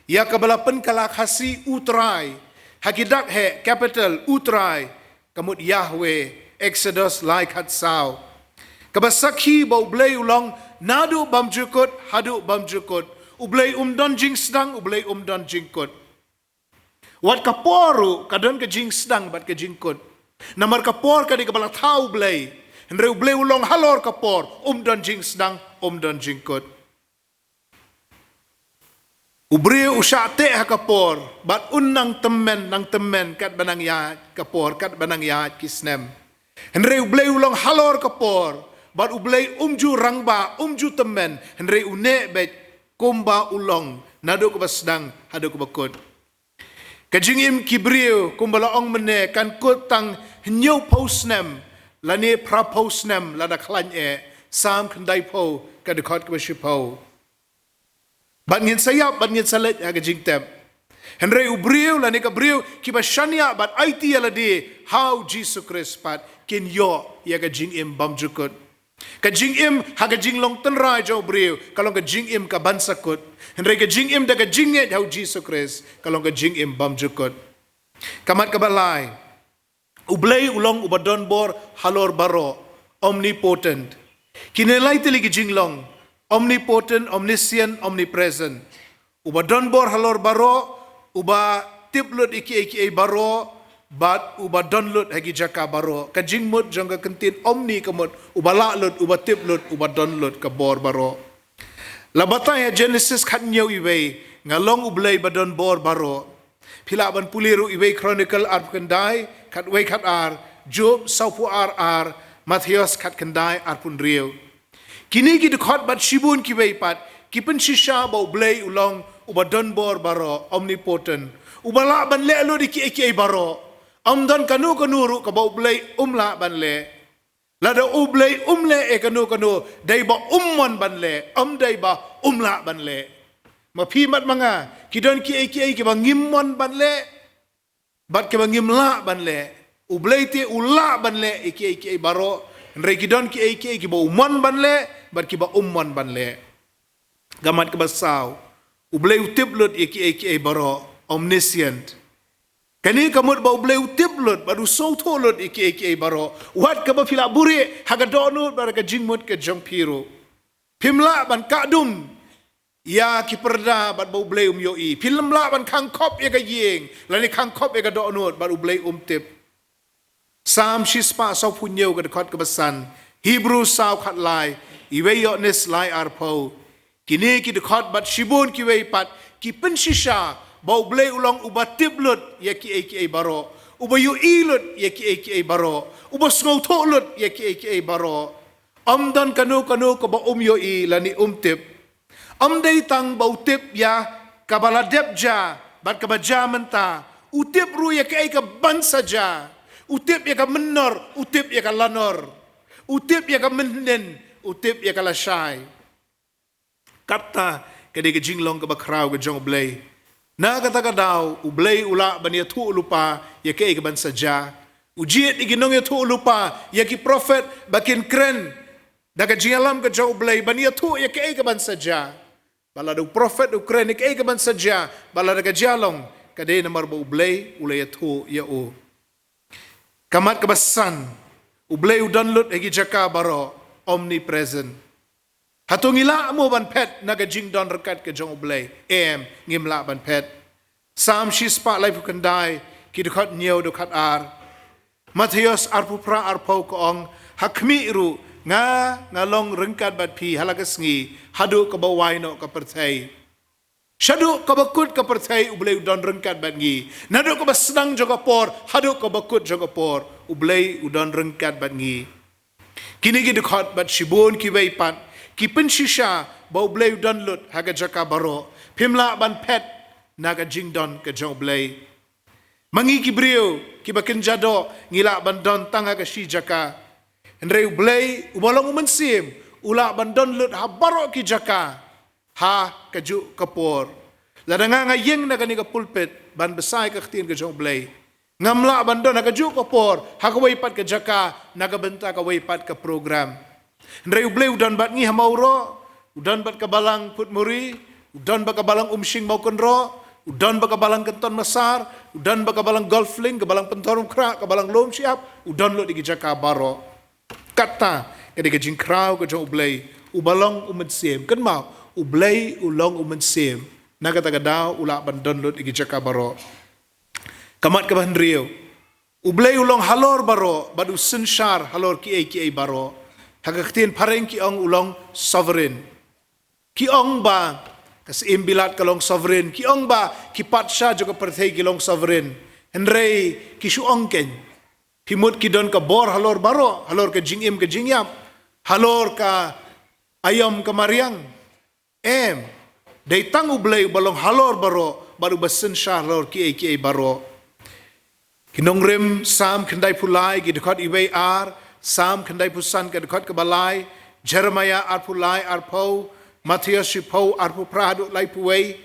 ïa kaba la pynkylla Khasi U Trai, ha ki dak heh capital U Trai, ka mut Yahweh, Exodus lai khatsaw. Kaba sakhi ba U Blei u long naduh bymjukut haduh bymjukut. U Blei um don jingsdang, U Blei um don jingkut. Wat ka por ruh ka don ka jingsdang bad ka jingkut. Namar ka por ka dei kaba la thaw U Blei. Hynrei U Blei u long halor ka por, um don jingsdang, um don jingkut. U briew u shah teh ha ka por, bad un nang tymmen, nang tymmen, katba nang ïaid ka por, katba nang ïaid ki snem. Hynrei U Blei u long halor ka por, bad U Blei um ju rangbah, um ju tymmen, hynrei u neh beit kumba u long, naduh kaba sdang haduh kaba kut. Ka jingim ki briew kumba la ong mynne kan kut tang hynñiew phew snem, lane phra phew snem lada khlaiñ eh, Salm khyndai phew ka dkhot kaba shi phew. Bad ngin sa ïap, bad ngin sa leit ha ka jingtep. Hynrei u briew lane ka briew kiba shaniah bad aiti ïa lade ha u Jisu Khrist pat kin ïoh ïa ka jingim bymjukut. Ka jingim ha ka jinglong tynrai jong u briew ka long ka jingim ka ban sakut. Hynrei ka jingim da ka jingngeit ha u Jisu Khrist ka long ka jingim bymjukut. Ka mat kaba lai, u Blei u long uba don bor halor baroh, omnipotent. Kine lai tylli ki jinglong, omnipotent, omniscient, omnipresent. Uba don bor halor baroh, uba tip lut ïa kiei kiei baroh, bad uba don lut ha ki jaka baroh. Ka jingmut jong ka kyntien omni ka mut uba lah lut, uba tip lut, uba don lut ka bor baroh. La batai ha Genesis khathynñiew iwei, nga long u Blei ba don bor baroh. Phi lah ban pule ruh iwei Chronicle arphew khyndai, khatwei khatar, Job sawphew ar ar, Mathaios khatkhyndai arphew hynriew. Kine ki dkhot bad shibun kiwei pat ki pynshisha ba u Blei u long uba don bor baroh, omnipotent, uba lah ban leh lut ïa kiei kiei baroh. Ym don kano kano ruh kaba u Blei um lah ban leh. Lada u Blei um leh ïa kano kano, dei ba um mon ban leh, ym dei ba um lah ban leh. Ma phi bad ma nga, ki don kiei kiei kiba ngim mon ban leh bad kiba ngim lah ban leh. U Blei te u lah ban leh ïa kiei kiei baroh, hynrei ki don kiei kiei kiba u mon ban leh bad kiba um mon ban leh. Ka mat kaba saw, u Blei u tip lut ïa kiei kiei baroh, omniscient. Kane ka mut ba u Blei u tip lut bad u sngewthuh lut ïa kiei kiei baroh, wat kaba phi lah buhrieh ha ka dohnud bad ka jingmut ka jong phi ruh. Phim lah ban kah dum ïa ki pyrda bad ba u Blei um ïohi. Phim lah ban khang khop ïa ka ïing lane khang khop ïa ka dohnud bad u Blei um tip. Salm shispah sawphew hynñiew, ka dkhot kaba san, Hebru saw khatlai, iwei Ïoannis lai arphew. Kine ki dkhot bad shibun kiwei pat ki pynshisha ba u Blei u long uba tip lut ïa kiei kiei baroh, uba ïohi lut ïa kiei kiei baroh, uba sngewthuh lut ïa kiei kiei baroh. Ym don kano kano kaba um ïohi lane um tip. Ym dei tang ba u tip ïa kaba la dep jia bad kaba jia mynta, u tip ruh ïa kaei ka ban sa jia. U tip ïa ka mynnor, u tip ïa ka lanor, u tip ïa ka mynhynnin, u tip ïa ka lashai. Kata ka dei ka jinglong kaba khraw ka jong u Blei. Na kata ka daw u Blei u lah ban ïathuh lypa ïa kaei ka ban sa jia. U jied ïa ki nongïathuhlypa, ïa ki prophet ba kin kren da ka jingïalam ka jong u Blei ban ïathuh ïa kaei ka ban sa jia. Bad lada u prophet u kren ïa kaei ka ban sa jia, bad lada ka jia long, ka dei namar ba u Blei u la ïathuh ïa u. Ka mat kaba san, u Blei u don lut ha ki jaka baroh, omnipresent. Hato ngi lah mo ban phet na ka jingdon ryngkat ka jong u Blei? Em, ngim lah ban phet. Salm shispah laiphew khyndai, ki dkhot hynñiew haduh khatar. Mathaios arphew phra arphew ka ong, ha khmih ruh nga, nga long ryngkat bad phi ha la ka sngi, haduh kaba wai noh ka pyrthei. Shaduh kaba kut ka pyrthei u Blei u don ryngkat bad ngi. Naduh kaba sdang jong ka por haduh kaba kut jong ka por u Blei u don ryngkat bad ngi. Kine ki dkhot bad shibun kiwei pat ki pynshisha ba u Blei u don lut ha ka jaka baroh. Phim lah ban phet na ka jingdon ka jong u Blei. Ma ngi ki briew kiba kynja doh ngi lah ban don tang ha ka shi jaka. Hynrei u Blei uba long u Mynsiem u lah ban don lut ha baroh ki jaka ha kajuh ka por. Lada nga nga ïeng na kane ka pulpit ban bsa ïa ka ktien ka jong u Blei, ngam lah ban don ha kajuh ka por ha kawei pat ka jaka na ka bynta kawei pat ka program. Hynrei u Blei u don bad ngi ha Mawroh, u don bad ka balang Putmuri, u don bad ka balang Umshing Mawkynroh, u don bad ka balang Kynton Massar, u don bad ka balang Golf Link, ka balang Pynthorumkhrah, ka balang Lum Shyiap, u don lut ïa ki jaka baroh. Kata ka dei ka jingkhraw ka jong u Blei uba long u Mynsiem. Kynmaw, u Blei u long u Mynsiem. Na kata ka daw u lah ban don lut ïa ki jaka baroh. Ka mat kaba hynriew, u Blei u long halor baroh bad u synshar halor kiei kiei baroh. Ha ka ktien phareng ki ong u long sovereign. Ki ong ba ka Syiem Bilat ka long sovereign, ki ong ba ki patsha jong ka pyrthei ki long sovereign. Hynrei ki shu ong kein. Phi mut ki don ka bor halor baroh, halor ka jingim ka jingïap, halor ka aïom ka mariang. Em, dei tang u Blei uba long halor baroh bad uba synshar halor kiei kiei baroh. Ki Nongrim, Salm khyndaiphew lai, ki dkhot iwei ar, Salm khyndaiphew san, ka dkhot kaba lai, Jeremiah arphew lai arphew, Mathaios shiphew arphew phra haduh laiphew wei.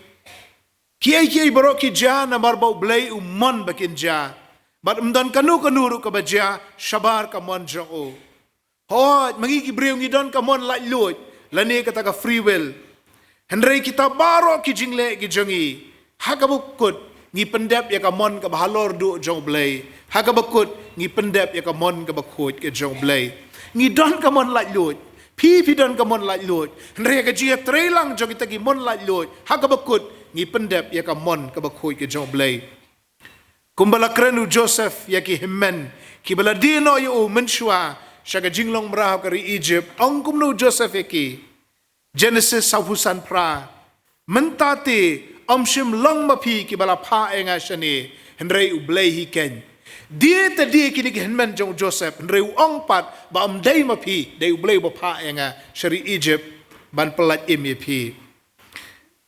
Kiei kiei baroh ki jia namar ba U Blei u mon ba kin jia. Bad ym don kano kano ruh kaba jia shabar ka mon jong u. Hooid, ma ngi ki briew ngi don ka mon laitluid, lane kata ka free will. Hynrei kita baroh ki jingleh ki jong ngi, ha kaba kut ngi pyndep ïa ka mon kaba halor duh jong U Blei, ha kaba kut ngi pyndep ïa ka mon kaba khuid ka jong U Blei. Ngi don ka mon laitluid, phi phi don ka mon laitluid. Hynrei ha ka jingïatreilang jong kita ki mon laitluid, ha kaba kut ngi pyndep ïa ka mon kaba khuid ka jong U Blei. Kumba la kren u Joseph ïa ki hynmen kiba la die noh ïa u mynshuwa sha ka jinglong mraw ka ri Egypt, ong kumno u Joseph ïa ki. Genesis sawphew san phra. Mynta te ym shym long ma phi kiba la phah ïa nga shane, hynrei U Blei hi keiñ. Die te die kine ki hynmen jong u Joseph, hynrei u ong pat ba ym dei ma phi, dei U Blei uba phah ïa nga sha ri Egypt ban pyllait im ïa phi.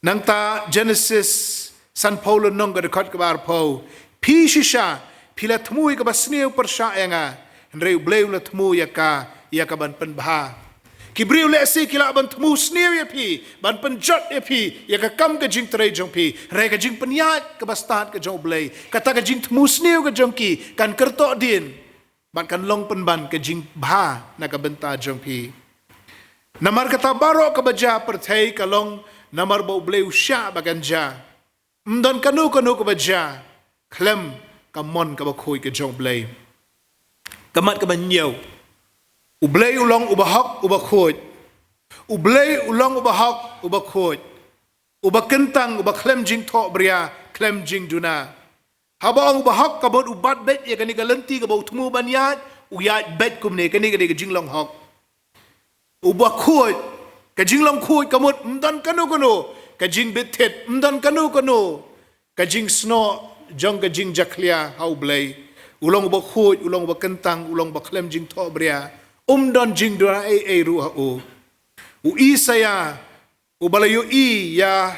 Nangta Genesis sanphew lynnong ka dkhot kaba arphew. Phi shisha phi la thmu ïa kaba sniew pyrshah ïa nga, hynrei U Blei u la thmu ïa ka ïa ka ban pynbha. Ki briew lehse ki lah ban thmu sniew ïa phi, ban pynjot ïa phi ïa ka kam ka jingtrei jong phi, hynrei ka jingpynïaid kaba stad ka jong U Blei, kata ka jingthmu sniew ka jong ki kan kyrtoh dien bad kan long pynban ka jingbha na ka bynta jong phi. Namar kata baroh kaba jia pyrthei ka long namar ba U Blei u shah ba kan jia. Ym don kano kano kaba jia khlem ka mon kaba khuid ka jong U Blei. Ka mat kaba hynñiew. U Blei u long uba hok uba khuid. U Blei u long uba hok uba khuid. Uba kyntang, uba khlem jingthohbria, khlem jingduna. Haba ong uba hok ka mut u bat beit ïa kane ka lynti kaba u thmu ban ïaid, u ïaid beit kumne, kane ka dei ka jinglong hok. Uba khuid, ka jinglong khuid ka mut ym don kano kano ka jingbit thied, ym don kano kano ka jingsnoh jong ka jingjakhlia ha U Blei. U long uba khuid, u long uba kyntang, u long uba khlem jingthohbria. Ym don jingduna ei ei ruh ha u. U Isaïah uba la ïohi ïa,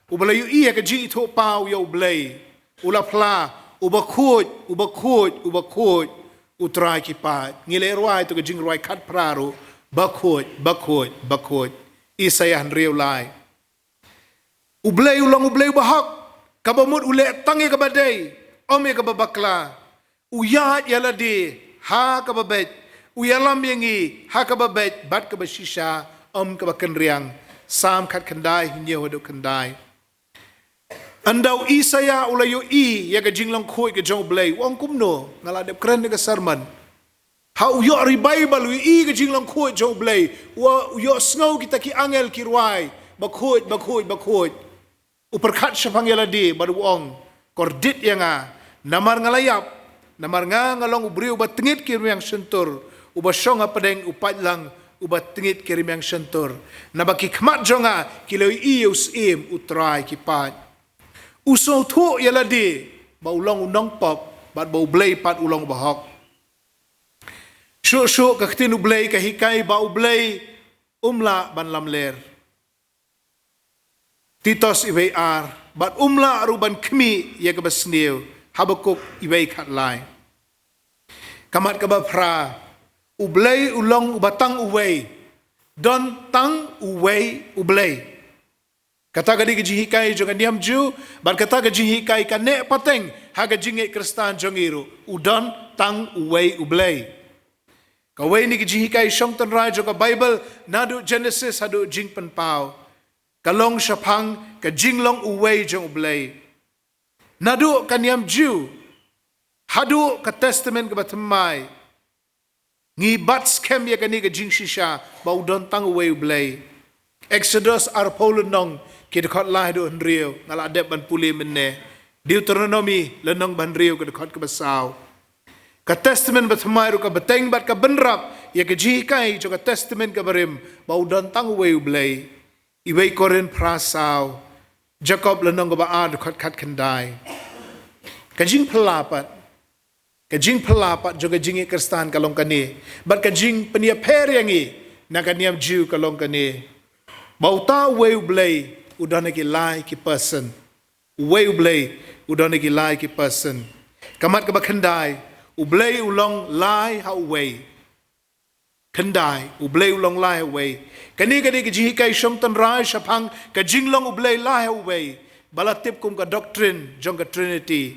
uba la ïohi ïa ka jingithuhpaw ïa U Blei, u la phla, uba khuid, uba khuid, uba khuid, U Trai ki paid. Ngi leh rwai to ka jingrwai khatphra ruh, ba khuid, ba khuid, ba khuid. Isaïah hynriew lai. U Blei u long U Blei uba hok, kaba mut u leh tang ïa kaba dei, ym ïa kaba bakla. U ïaid ïa lade ha kaba beit, u ïalam ïa ngi ha kaba beit bad kaba shisha, ym kaba kynriang. Salm khatkhyndai, hynñiew haduh khyndai. Ynda u Isaïah u la ïohi ïa ka jinglong khuid ka jong U Blei, u ong kumno, nga la dep kren ha ka sermon. Ha u ïoh revival, u ïohi ka jinglong khuid jong U Blei, u, u ïohsngew kita ki angel ki rwai, ba khuid, ba khuid, ba khuid. U pyrkhat shaphang ïa lade bad u ong, kordit ïa nga, namar nga la ïap, namar nga nga long u briew uba tngit ki rmiang shyntur, uba shong hapdeng u paidlang uba tngit ki rmiang shyntur. Naba ki khmat jong nga ki la ïohi ïa u Syiem U Trai ki paid. U sngewthuh ïa lade ba u long u nongpop bad ba U Blei pat u long uba hok. Shuh shuh ka ktien U Blei ka hikai ba U Blei um lah ban lamler. Titus iwei ar, bad um lah ruh ban khmih ïa kaba sniew, Habakuk iwei khatlai. Ka mat kaba phra, U Blei u long uba tang uwei, don tang uwei U Blei. Kata ka dei ka jinghikai jong ka niam Jiw, bad kata ka jinghikai ka neh pateng ha ka jingngeit Khristan jong ngi ruh, u don tang uwei U Blei. Kawei na ki jinghikai shong tynrai jong ka Baibl, naduh Genesis haduh Jingpynpaw, ka long shaphang ka jinglong uwei jong U Blei. Naduh ka niam Jiw haduh ka Testament kaba thymmai, ngi bat skhem ïa kane ka jingshisha ba u don tang uwei U Blei. Exodus arphew lynnong, ki dkhot lai haduh hynriew, nga la dep ban pule mynne. Deuteronomi lynnong ba hynriew, ka dkhot kaba saw. Ka Testament ba thymmai ruh ka bteng bad ka bynrap ïa ka jinghikai jong ka Testament kaba rim ba u don tang uwei U Blei. Iwei Korinth phra saw, Jakob lynnong kaba ar, dkhot khatkhyndai. Ka jingphylla pat, ka jingphylla pat jong ka jingngeit Khristan ka long kane, bad ka jingpynïapher ïa ngi na ka niam Jiw ka long kane, ba uta uwei U Blei u don ha ki lai ki person. Uwei U Blei u don ha ki lai ki person. Ka mat kaba khyndai, U Blei u long lai ha uwei. Khyndai, U Blei u long lai ha uwei. Kane ka dei ka jinghikai shong tynrai shaphang ka jinglong U Blei lai ha uwei. ba la tip kum ka doctrine jong ka Trinity,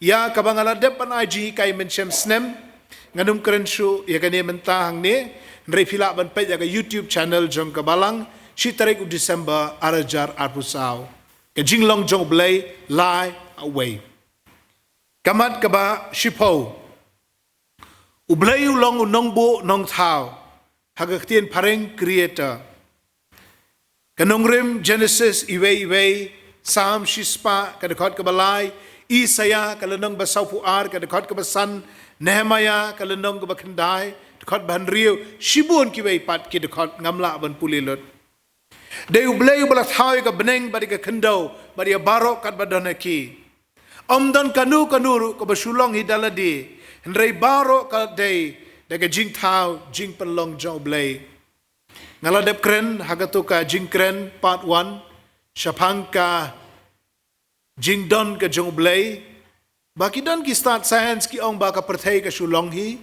ïa kaba nga la dep ban ai jinghikai mynshem snem. Ngan ym kren shuh ïa kane mynta hangne, hynrei phi lah ban peit ïa ka YouTube channel jong ka Balang, shi tarik u December ar hajar arphew saw. Ka jinglong jong U Blei lai ha uwei. Ka mat kaba shiphew. U Blei u long u nongbuh nongthaw, ha ka ktien phareng creator. Ka nongrim Genesis iwei iwei, Salm shispah ka dkhot kaba lai, Isaiah ka lynnong ba sawphew ar ka dkhot kaba san, Nehemiah ka lynnong kaba khyndai dkhot ba hynriew, shibun kiwei pat ki dkhot ngam lah ban pule lut. Dei U Blei uba la thaw ïa ka bneng bad ïa ka khyndew bad ïa baroh katba don ha ki. Ym don kano kano ruh kaba shu long hi da lade, hynrei baroh ka dei da ka jingthaw jingpynlong jong U Blei. Nga la dep kren ha kato ka jingkren part one shaphang ka jingdon ka jong U Blei, ba ki don ki stad science ki ong ba ka pyrthei ka shu long hi,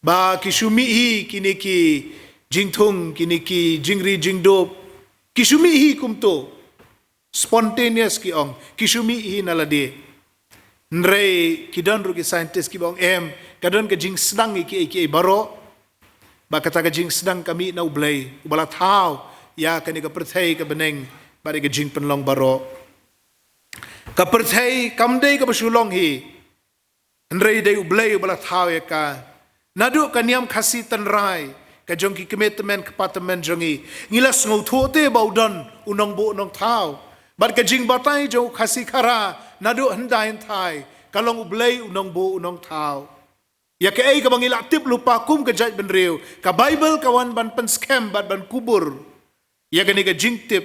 ba ki shu mih hi kine ki jingthung, kine ki jingri jingdup, ki shu mih hi kumto. Spontaneous ki ong, ki shu mih hi na lade. Hynrei ki don ruh ki scientist kiba ong em, ka don ka jingsdang ïa kiei kiei baroh. Ba kata ka jingsdang ka mih na U Blei uba la thaw ïa kane ka pyrthei ka bneng bad ïa ka jingpynlong baroh. Ka pyrthei kam dei kaba shu long hi, hynrei dei U Blei uba la thaw ïa ka. Naduh ka niam Khasi tynrai ka jong ki kmie tymmen kpa tymmen jong ngi, ngi la sngewthuh te ba u don u nongbuh nongthaw. Bad ka jingbatai jong u Khasi Khara naduh hyndai hynthai ka long U Blei u nongbuh u nongthaw. Ïa kaei kaba ngi la tip lypa kum ka jaitbynriew, ka Baibl ka wan ban pynskhem bad ban kubur ïa kane ka jingtip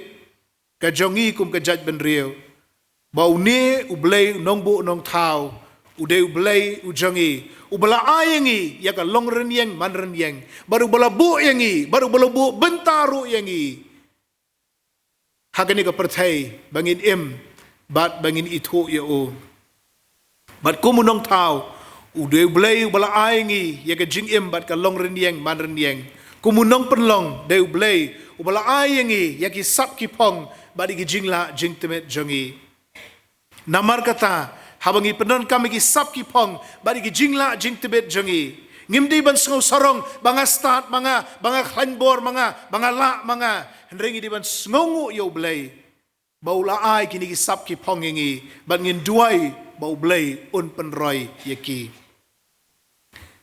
ka jong ngi kum ka jaitbynriew, ba une U Blei u nongbuh nongthaw u dei U Blei u jong ngi, uba la ai ïa ngi ïa ka long rynïeng man rynïeng, bad uba la buh ïa ngi, bad uba la buh bynta ruh ïa ngi ha kane ka pyrthei ba ngin im bad ba ngin ithuh ïa u. Bad kum u nongthaw, u dei U Blei uba la ai ngi ïa ka jingim bad ka long rynïeng man rynïeng. Kum u nongpynlong, dei U Blei uba la ai ïa ngi ïa ki sap ki phong bad ïa ki jinglah jingtbit jong ngi. Namar kata, haba ngi pyndonkam ïa ki sap ki phong bad ïa ki jinglah jingtbit jong ngi, ngim dei ban sngew sarong ba nga stad ma nga, ba nga khlaiñ bor ma nga, ba nga lah ma nga. Hynrei ngi dei ban sngewnguh ïa U Blei ba u la ai kine ki sap ki phong ïa ngi, bad ngin duwai ba U Blei un pynroi ïa ki.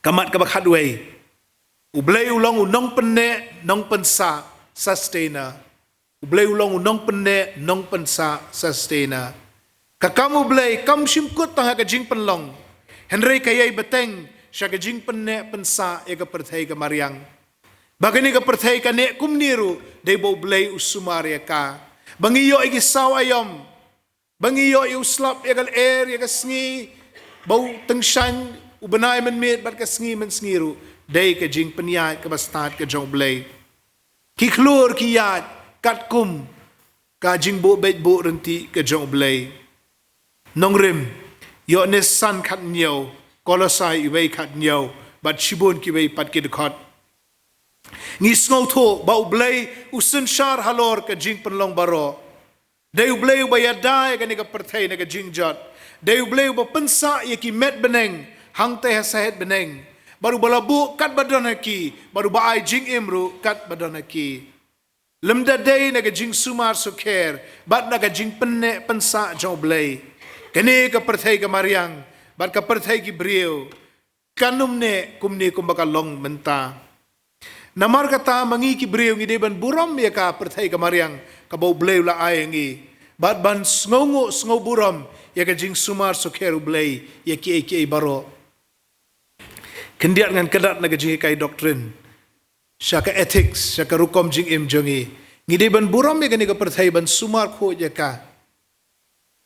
Ka mat kaba khatwei. U Blei u long u nongpynneh nongpynsah, sustainer. U Blei u long u nongpynneh nongpynsah, sustainer. Ka kam U Blei kam shym kut tang ha ka jingpynlong, hynrei ka ïai bteng sha ka jingpynneh pynsah ïa ka pyrthei ka mariang. Ba kane ka pyrthei ka neh kumne ruh dei ba U Blei u sumar ïa ka. Ba ngi ïoh ïa ki saw aïom, ba ngi ïoh ïa u slap, ïa ka lyer, ïa ka sngi, ba u tyngshaiñ u bnai mynmiet bad ka sngi mynsngi ruh, dei ka jingpynïaid kaba stad ka jong U Blei. Ki khlur ki ïaid katkum ka jingbuh beit buh ryntih ka jong U Blei. Nongrim, Ïoannis san khathynñiew, Kolosai iwei khathynñiew, bad shibun kiwei pat ki dkhot. Ngi sngewthuh ba U Blei u synshar halor ka jingpynlong baroh. Dei U Blei uba ïada ïa kane ka pyrthei na ka jingjot. Dei U Blei uba pynsah ïa ki met bneng hangtei ha sahet bneng, bad uba la buh katba don ha ki, bad uba ai jingim ruh katba don ha ki. Lymda dei na ka jingsumar sukher bad na ka jingpynneh pynsah jong U Blei, kane ka pyrthei ka mariang bad ka pyrthei ki briew kan ym neh kumne kumba ka long mynta. Namar kata, ma ngi ki briew ngi dei ban burom ïa ka pyrthei ka mariang kaba U Blei u la ai ïa ngi, bad ban sngewnguh sngewburom ïa ka jingsumar sukher U Blei ïa kiei kiei baroh. Khyndiat ngan kyndat na ka jinghikai doctrine sha ka ethics, sha ka rukom jingim jong ngi. Ngi dei ban burom ïa kane ka pyrthei, ban sumar khuid ïa ka.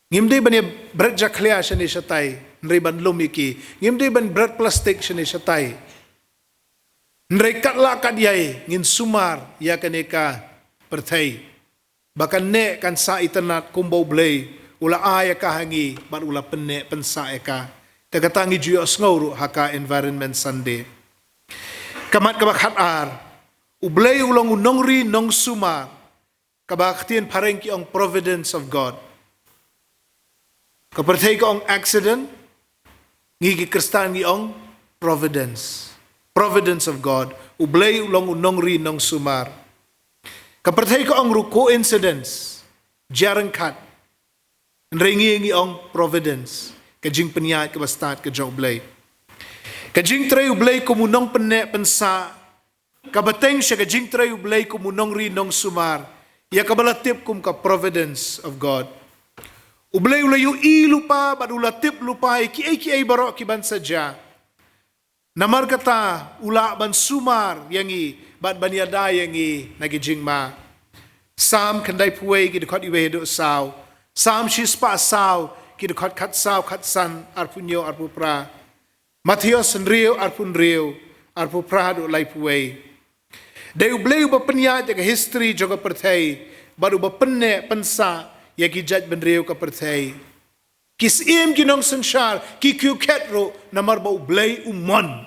Ngim dei ban ïa bret jakhlia shane shatai, hynrei ban lum ïa ki. Ngim dei ban bret plastik shane shatai, hynrei katba lah katba ïai ngin sumar ïa kane ka pyrthei, ba kan neh kan sah itynnad kumba U Blei u la ai ïa ka ha ngi bad u la pynneh pynsah ïa ka. Te kata ngi ju ïohsngew ruh ha ka Environment Sunday. Ka mat kaba khatar. U Blei u long u nongri nongsumar, kaba ktien phareng ki ong providence of God. Ka pyrthei ka ong accident, ngi ki Khristan ngi ong providence. Providence of God. U Blei u long u nongri nongsumar. Ka pyrthei ka ong ruh coincidence, jia ryngkat. Hynrei ngi ngi ong providence, ka jingpynïaid kaba stad ka jong U Blei. Ka jingtrei U Blei kum u nongpynneh pynsah, ka bteng sha ka jingtrei U Blei kum u nongri nongsumar, ïa kaba la tip kum ka providence of God. U Blei u la ïohi lypa bad u la tip lypa ïa kiei kiei baroh ki ban sa jia. Namar kata u lah ban sumar ïa ngi bad ban ïada ïa ngi na ki jingma. Salm khyndaiphew wei ki dkhot iwei haduh saw. Salm shispah saw ki dkhot khatsaw, khatsan, arphew hynñiew, arphew phra. Mathaios hynriew, arphew hynriew, arphew phra haduh laiphew wei. Dei U Blei uba pynïaid ïa ka history jong ka pyrthei bad uba pynneh pynsah ïa ki jaitbynriew ka pyrthei. Ki syiem ki nongsynshar ki kiew khet ruh namar ba U Blei u mon.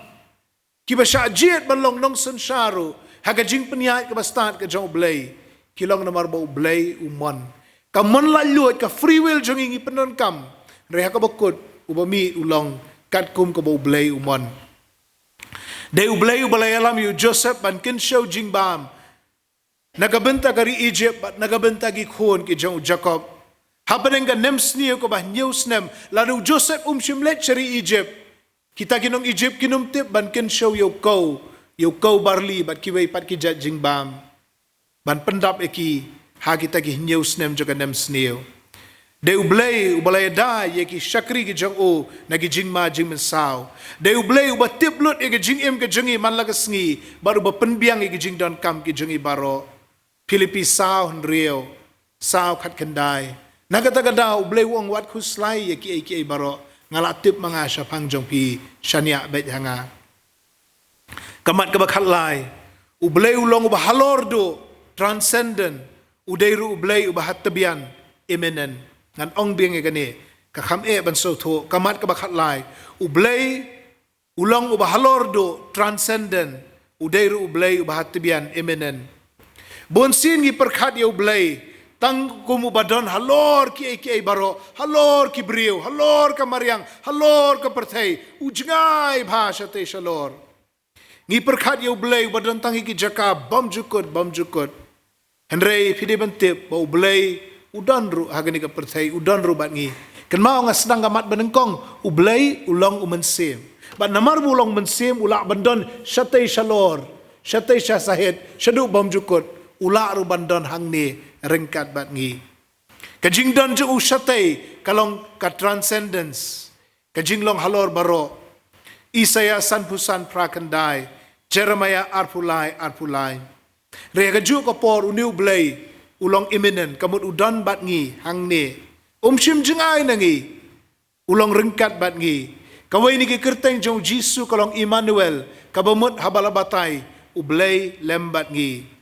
Kiba shah jied ban long nongsynshar ruh ha ka jingpynïaid kaba stad ka jong U Blei, ki long namar ba U Blei u mon. Ka mon laitluid, ka free will jong ngi ngi pyndonkam. Hynrei ha kaba kut, uba mih u long katkum kaba U Blei u mon. Dei U Blei uba la ïalam ïa u Joseph ban kynshew jingbam na ka bynta ka ri Egypt bad na ka bynta ki khun ki jong u Jakob. Hapdeng ka nemsniew kaba hynñiew snem, lada u Joseph um shym leit sha ri Egypt, kita ki nong Egypt kin ym tip ban kynshew ïa u kew, ïa u kew barli bad kiwei pat ki jait jingbam ban pyndap ïa ki ha kita ki hynñiew snem jong ka nemsniew. Dei U Blei uba la ïada ïa ki shakri ki jong u na ki jingma jingmynsaw. Dei U Blei uba tip lut ïa ka jingim ka jong ngi man la ka sngi bad uba pynbiang ïa ki jingdonkam ki jong ngi baroh. Philippi saw hynriew, saw khatkhyndai. Na kata ka daw U Blei u ong, wat khuslai ïa kiei kiei baroh, nga la tip ma nga shaphang jong phi, shaniah beit ha nga. Ka mat kaba khatlai, U Blei u long uba halor duh, transcendent, u dei ruh U Blei uba ha tbian, immanent. Ngan ong biang ïa kane, ka kham eh ban sngewthuh. Ka mat kaba khatlai, U Blei u long uba halor duh, transcendent, u dei ruh U Blei uba ha tbian, immanent. Bun sien ngi pyrkhat ïa U Blei tang kum uba don halor kiei kiei baroh, halor ki briew, halor ka mariang, halor ka pyrthei, u jngai bha shatei shalor. Ngi pyrkhat ïa U Blei uba don tang ha ki jaka bymjukut bymjukut. Hynrei phi dei ban tip ba U Blei u don ruh ha kane ka pyrthei, u don ruh bad ngi. Kynmaw, nga sdang ka mat banyngkong, U Blei u long u Mynsiem. Bad namar ba u long u Mynsiem u lah ban don shatei shalor, shatei sha sahit, shaduh bymjukut, u lah ruh ban don hangne ryngkat bad ngi. Ka jingdon jong u shatei ka long ka transcendence. Ka jinglong halor baroh. Isaïah sanphew san, phra khyndai, Jeremiah arphew lai, arphew lai. Hynrei ha kajuh ka por une U Blei u long immanent, ka mut u don bad ngi hangne. Um shym jngai na ngi. U long ryngkat bad ngi. Kawei na ki kyrteng jong U Jisu ka long Immanuel, kaba mut haba la batai, U Blei lem bad ngi.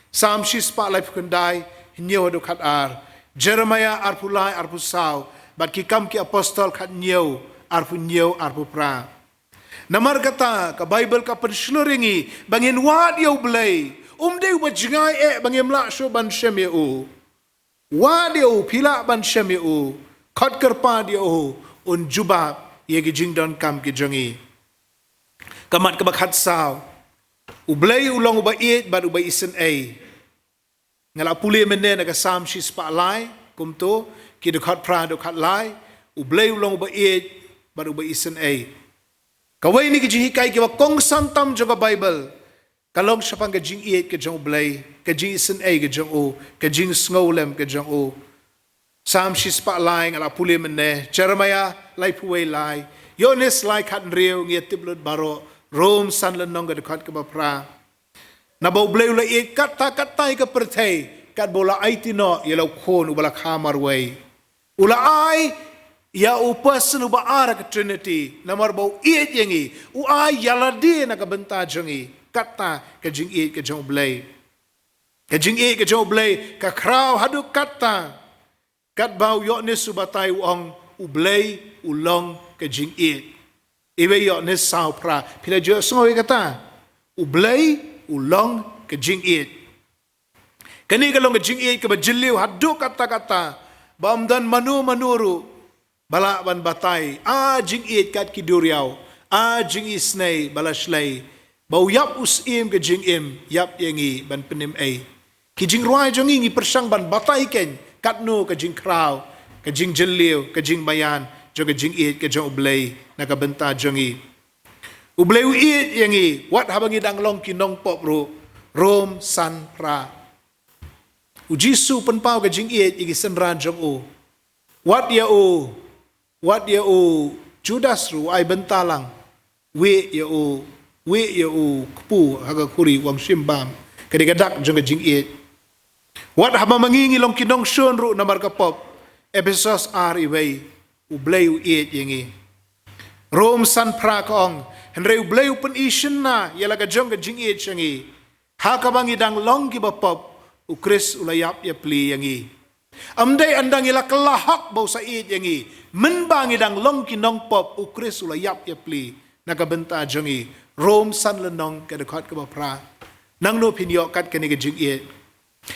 Salm shispah laiphew khyndai, hynñiew haduh khatar. Jeremiah arphew lai, arphew saw, bad Ki Kam ki Apostol khathynñiew, arphew hynñiew, arphew phra. Namar kata ka Baibl ka pynshlur ïa ngi ba ngin wad ïa U Blei. Um dei uba jngai eh ba ngim lah shuh ban shem ïa u. Wad ïa u, phi lah ban shem ïa u. Khot kyrpad ïa u, un jubab ïa ki jingdonkam ki jong ngi. Ka mat kaba khatsaw, U Blei u long uba ïeit bad uba isynei. Nga la pule mynne na ka Salm shispah lai, kumto, ki dkhot phra haduh khatlai, U Blei u long uba ïeit bad uba isynei. Kawei na ki jinghikai kiba kongsan tam jong ka Baibl ka long shaphang ka jingïeit ka jong U Blei, ka jingisynei ka jong u, ka jingsngewlem ka jong u. Salm shispah lai nga la pule mynne, Jeremiah laiphew wei lai, Ïoannis lai khathynriew, ngi ïa tip lut baroh, Rom san lynnong ka dkhot kaba phra. Naba U Blei u la ïeit katta katta ïa ka pyrthei, katba u la aiti noh ïa la u Khun uba la kha marwei. U la ai ïa u person uba ar ha ka Trinity, namar ba u ïeit ïa ngi, u ai ïa lade na ka bynta jong ngi, katta ka jingïeit ka jong U Blei. Ka jingïeit ka jong U Blei ka khraw haduh katta. Katba u Ïoannis u batai u ong, U Blei u long ka jingïeit. Iwei Ïoannis saw phra, phi la ju sngew ïa kata. U Blei u long ka jingïeit. Kane ka long ka jingïeit kaba jylliew haduh katta katta, ba ym don mano mano ruh ba lah ban batai, a jingïeit kat ki duriaw, a jingisynei ba la shlei, ba u ïap u syiem ka jingim, ïap ïa ngi ban pynim ei. Ki jingrwai jong ngi ngi pyrshang ban batai keiñ katno ka jingkhraw, ka jingjylliew, ka jingmaïan jong ka jingïeit ka jong U Blei na ka bynta jong ngi. U Blei u ïeit ïa ngi wat haba ngi dang long ki nongpop ruh. Rom san phra. U Jisu u pynpaw ka jingïeit ïa ki synran jong u. Wat ïa u, wat ïa u Judas ruh u ai bynta lang. Wieh ïa u, wieh ïa u kpu ha ka khuri, u ong shim bam. Ka dei ka dak jong ka jingïeit. Wat haba ma ngi ngi long ki nongshun ruh namar ka pop. Ephesos ar, iwei. U Blei u ïeit ïa ngi. Rom san phra ka ong, hynrei U Blei u pyni shynna ïa la ka jong ka jingïeit sha ngi. Ha kaba ngi dang long kiba pop, U Khrist u la ïap ïapli ïa ngi. Ym dei ynda ngi la kylla hok ba u sa ïeit ïa ngi. Mynba ngi dang long ki nongpop, U Khrist u la ïap ïapli na ka bynta jong ngi. Rom san lynnong, ka dkhot kaba phra. Nangno phin ïoh kat kane ka jingïeit?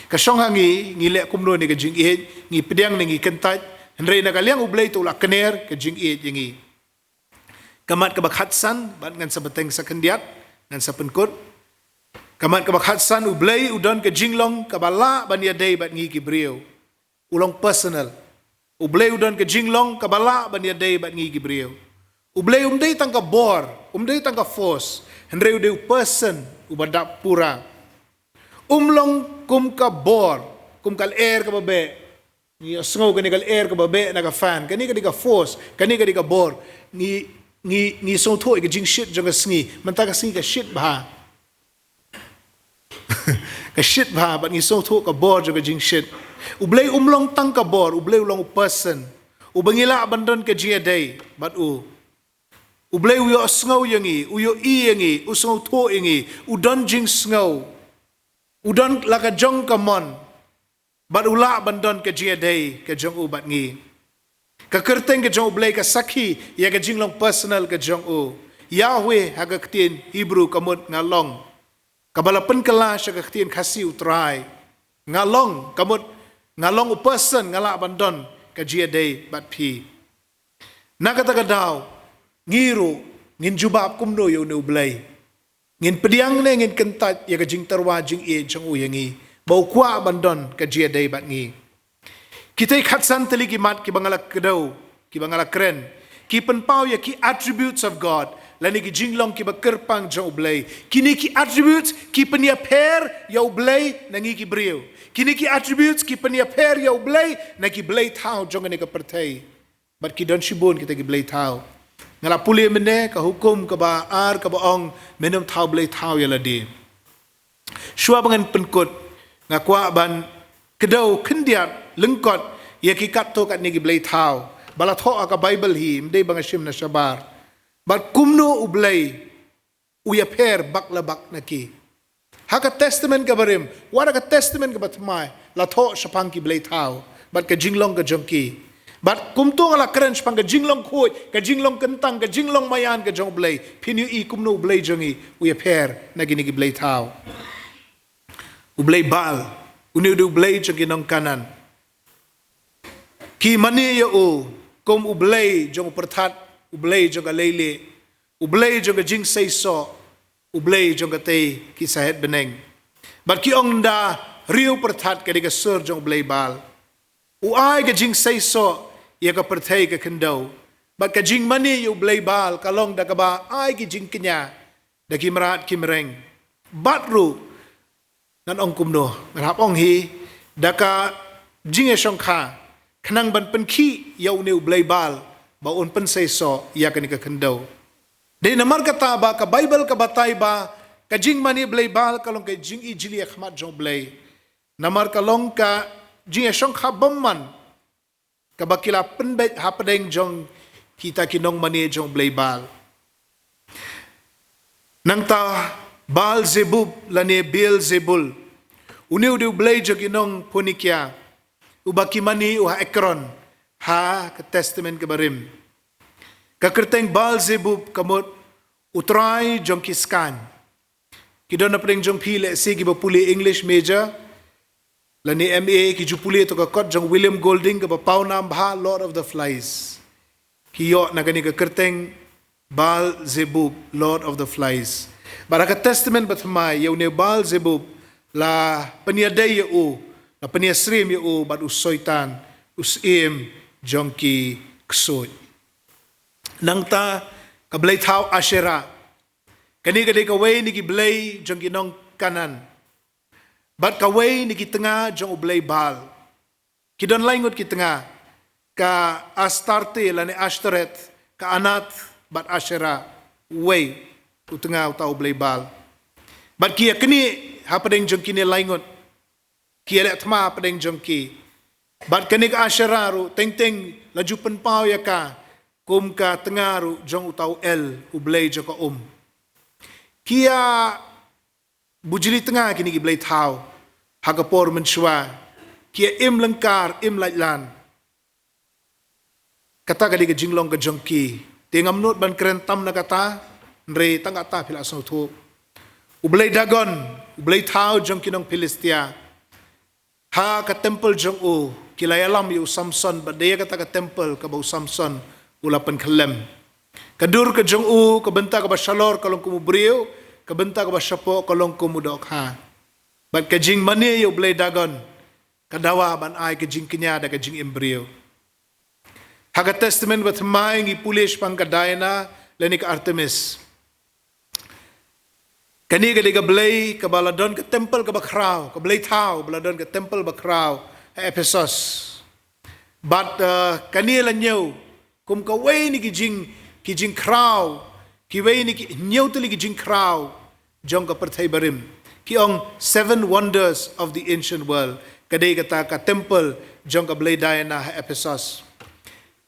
Ka shong ha ngi, ngi leh kumno ne ka jingïeit? Ngi pdiang ne ngi kyntait? Hynrei na ka liang U Blei to u la kner ka jingïeit ïa ngi. Ka mat kaba khatsan, bad ngan sa bteng sa khyndiat, ngan sa pynkut. Ka mat kaba khatsan, U Blei u don ka jinglong kaba lah ban ïadei bad ngi ki briew. U long personal. U Blei u don ka jinglong kaba lah ban ïadei bad ngi ki briew. U Blei um dei tang ka bor, um dei tang ka force, hynrei u dei u person uba dap pura. Um long kum ka bor, kum ka lyer kaba beh. Ngi sngew kane ka lyer kaba beh na ka fan, kane ka dei ka force, kane ka dei ka bor. Ngi, ngi, ngi sngewthuh ïa ka jingshit jong ka sngi, mynta ka sngi ka shit bha. Ka shit bha, bad ngi sngewthuh ka bor jong ka jingshit. U Blei um long tang ka bor, U Blei u long u person. Uba ngi lah ban don ka jingïadei bad u. U Blei u ïohsngew ïa ngi, u ïohi ïa ngi, u sngewthuh ïa ngi, u don jingsngew. U don la ka jong ka mon. Bad u lah ban don ka jingïadei ka jong u bad ngi. Ka kyrteng ka jong U Blei ka sakhi ïa ka jinglong personal ka jong u. Yahweh ha ka ktien Hebrew ka mut nga long. Kaba la pynkylla sha ka ktien Khasi u Trai. Nga long, ka mut nga long u person, nga lah ban don ka jingïadei bad phi. Na kata ka daw, ngi ruh ngin jubab kumno ïa une U Blei? Ngin pdiang ne ngin kyntait ïa ka jingtyrwa jingïeit jong u ïa ngi, ba u kwah ban don ka jingïadei bad ngi? Kitei khatsan tylli ki mat kiba nga la kdew, kiba nga la kren, ki pynpaw ïa ki attributes of God, lane ki jinglong kiba kyrpang jong U Blei. Kine ki attributes ki pynïapher ïa U Blei na ngi ki briew. Kine ki attributes ki pynïapher ïa U Blei na ki blei thaw jong kane ka pyrthei. Bad ki don shibun kita ki blei thaw. Nga la pule mynne ka hukum kaba ar kaba ong, men ym thaw blei thaw ïa lade. Shuwa ba ngan pynkut, nga kwah ban kdew khyndiat lyngkot ïa ki katto katne ki blei thaw ba la thoh ha ka Baibl hi, ym dei ba nga shim na shabar. Bad kumno U Blei u ïapher bak la bak na ki. Ha ka Testament kaba rim, wat ha ka Testament kaba thymmai, la thoh shaphang ki blei thaw bad ka jinglong ka jong ki. Bad kumto nga la kren shaphang ka jinglong khuid, ka jinglong kyntang, ka jinglong maïan ka jong U Blei. Phin ïohi kumno U Blei jong ngi u ïapher na kine ki blei thaw. U blei Baal, une u dei u blei jong ki nong Kanaan. Ki mane ïa u kum u blei jong u pyrthat, u blei jong ka leilieh, u blei jong ka jingseisoh, u blei jong katei ki sahet bneng. Bad ki ong, ynda riew pyrthat ka dei ka sur jong u blei Baal. U ai ka jingseisoh ïa ka pyrthei ka khyndew. Bad ka jingmane ïa u blei Baal ka long da kaba ai ki jingkñia da ki mrad ki mreng. Bad ruh, ngan ong kumno, ngan hap ong hi, da ka jingïashongkha, khnang ban pynkhih ïa une u blei Baal ba un pynseisoh ïa kane ka khyndew. Dei namar kata ba ka Baibl ka batai ba ka jingmane blei Baal ka long ka jingijli ha khmat jong U Blei. Namar ka long ka jingïashongkha bymman kaba ki la pynbeit hapdeng jong kita ki nongmane jong u blei Baal. Nangta Baal Zebub lane Beelzebul, une u dei u blei jong ki nong Phoenikia, uba ki mane u ha Ekron ha ka Testament kaba rim. Ka kyrteng Baal Zebub ka mut u trai jong ki skaiñ. Ki don napdeng jong phi lehse kiba pule English major lane M A, ki ju pule to ka kot jong William Golding kaba pawnam bha, Lord of the Flies. ki ïoh na kane ka kyrteng Baal Zebub, Lord of the Flies. Bad ha ka Testament Bathymmai, ïa une u Baal Zebub la pynïadei ïa u, la pynïasyriem ïa u bad u Soitan, u syiem jong ki ksuid. Nangta ka blei thaw Asherah, kane ka dei kawei na ki blei jong ki nong Kanaan, bad kawei na ki tnga jong u blei Baal. Ki don lai ngut ki tnga, ka Astarte lane Ashtoreth, ka Anat, bad Asherah, uwei u tnga uta u blei Baal. Bad ki ïa knieh hapdeng jong kine lai ngut, ki ïa leh thma hapdeng jong ki. Bad kane ka Asherah ruh teng teng la ju pynpaw ïa ka kum ka tnga ruh jong uta u El, u blei jong ka um. Ki ïa bujli tnga kine ki blei thaw ha ka por mynshuwa, ki ïa im lyngkar, im laitlan. Kata ka dei ka jinglong ka jong ki. Te ngam nud ban kren tam na kata, hynrei tang kata phi la sngewthuh. U blei Dagon, u blei thaw jong ki nong Philistia, ha ka temple jong u ki la ïalam ïa u Samson, bad da ïa kata ka temple kaba u Samson u la pynkhyllem. Ka dur ka jong u, ka bynta kaba shalor ka long kum u briew, ka bynta kaba shapoh ka long kum u dohkha. Bad ka jingmane ïa u blei Dagon ka dawa ban ai ka jingkñia da ka jingim briew. Ha ka Testament Bathymmai ngi pule shaphang ka Diana lane ka Artemis. Kane ka dei ka blei kaba la don ka temple kaba khraw, ka blei thaw ba la don ka temple ba khraw ha Ephesus. Bad, uh, kane la ñiew kum kawei na ki jing, ki jingkhraw, kiwei na ki, hynñiew tylli ki jingkhraw jong ka pyrthei barim. Ki ong Seven Wonders of the Ancient World. Ka dei kata ka temple jong ka blei Diana ha Ephesus.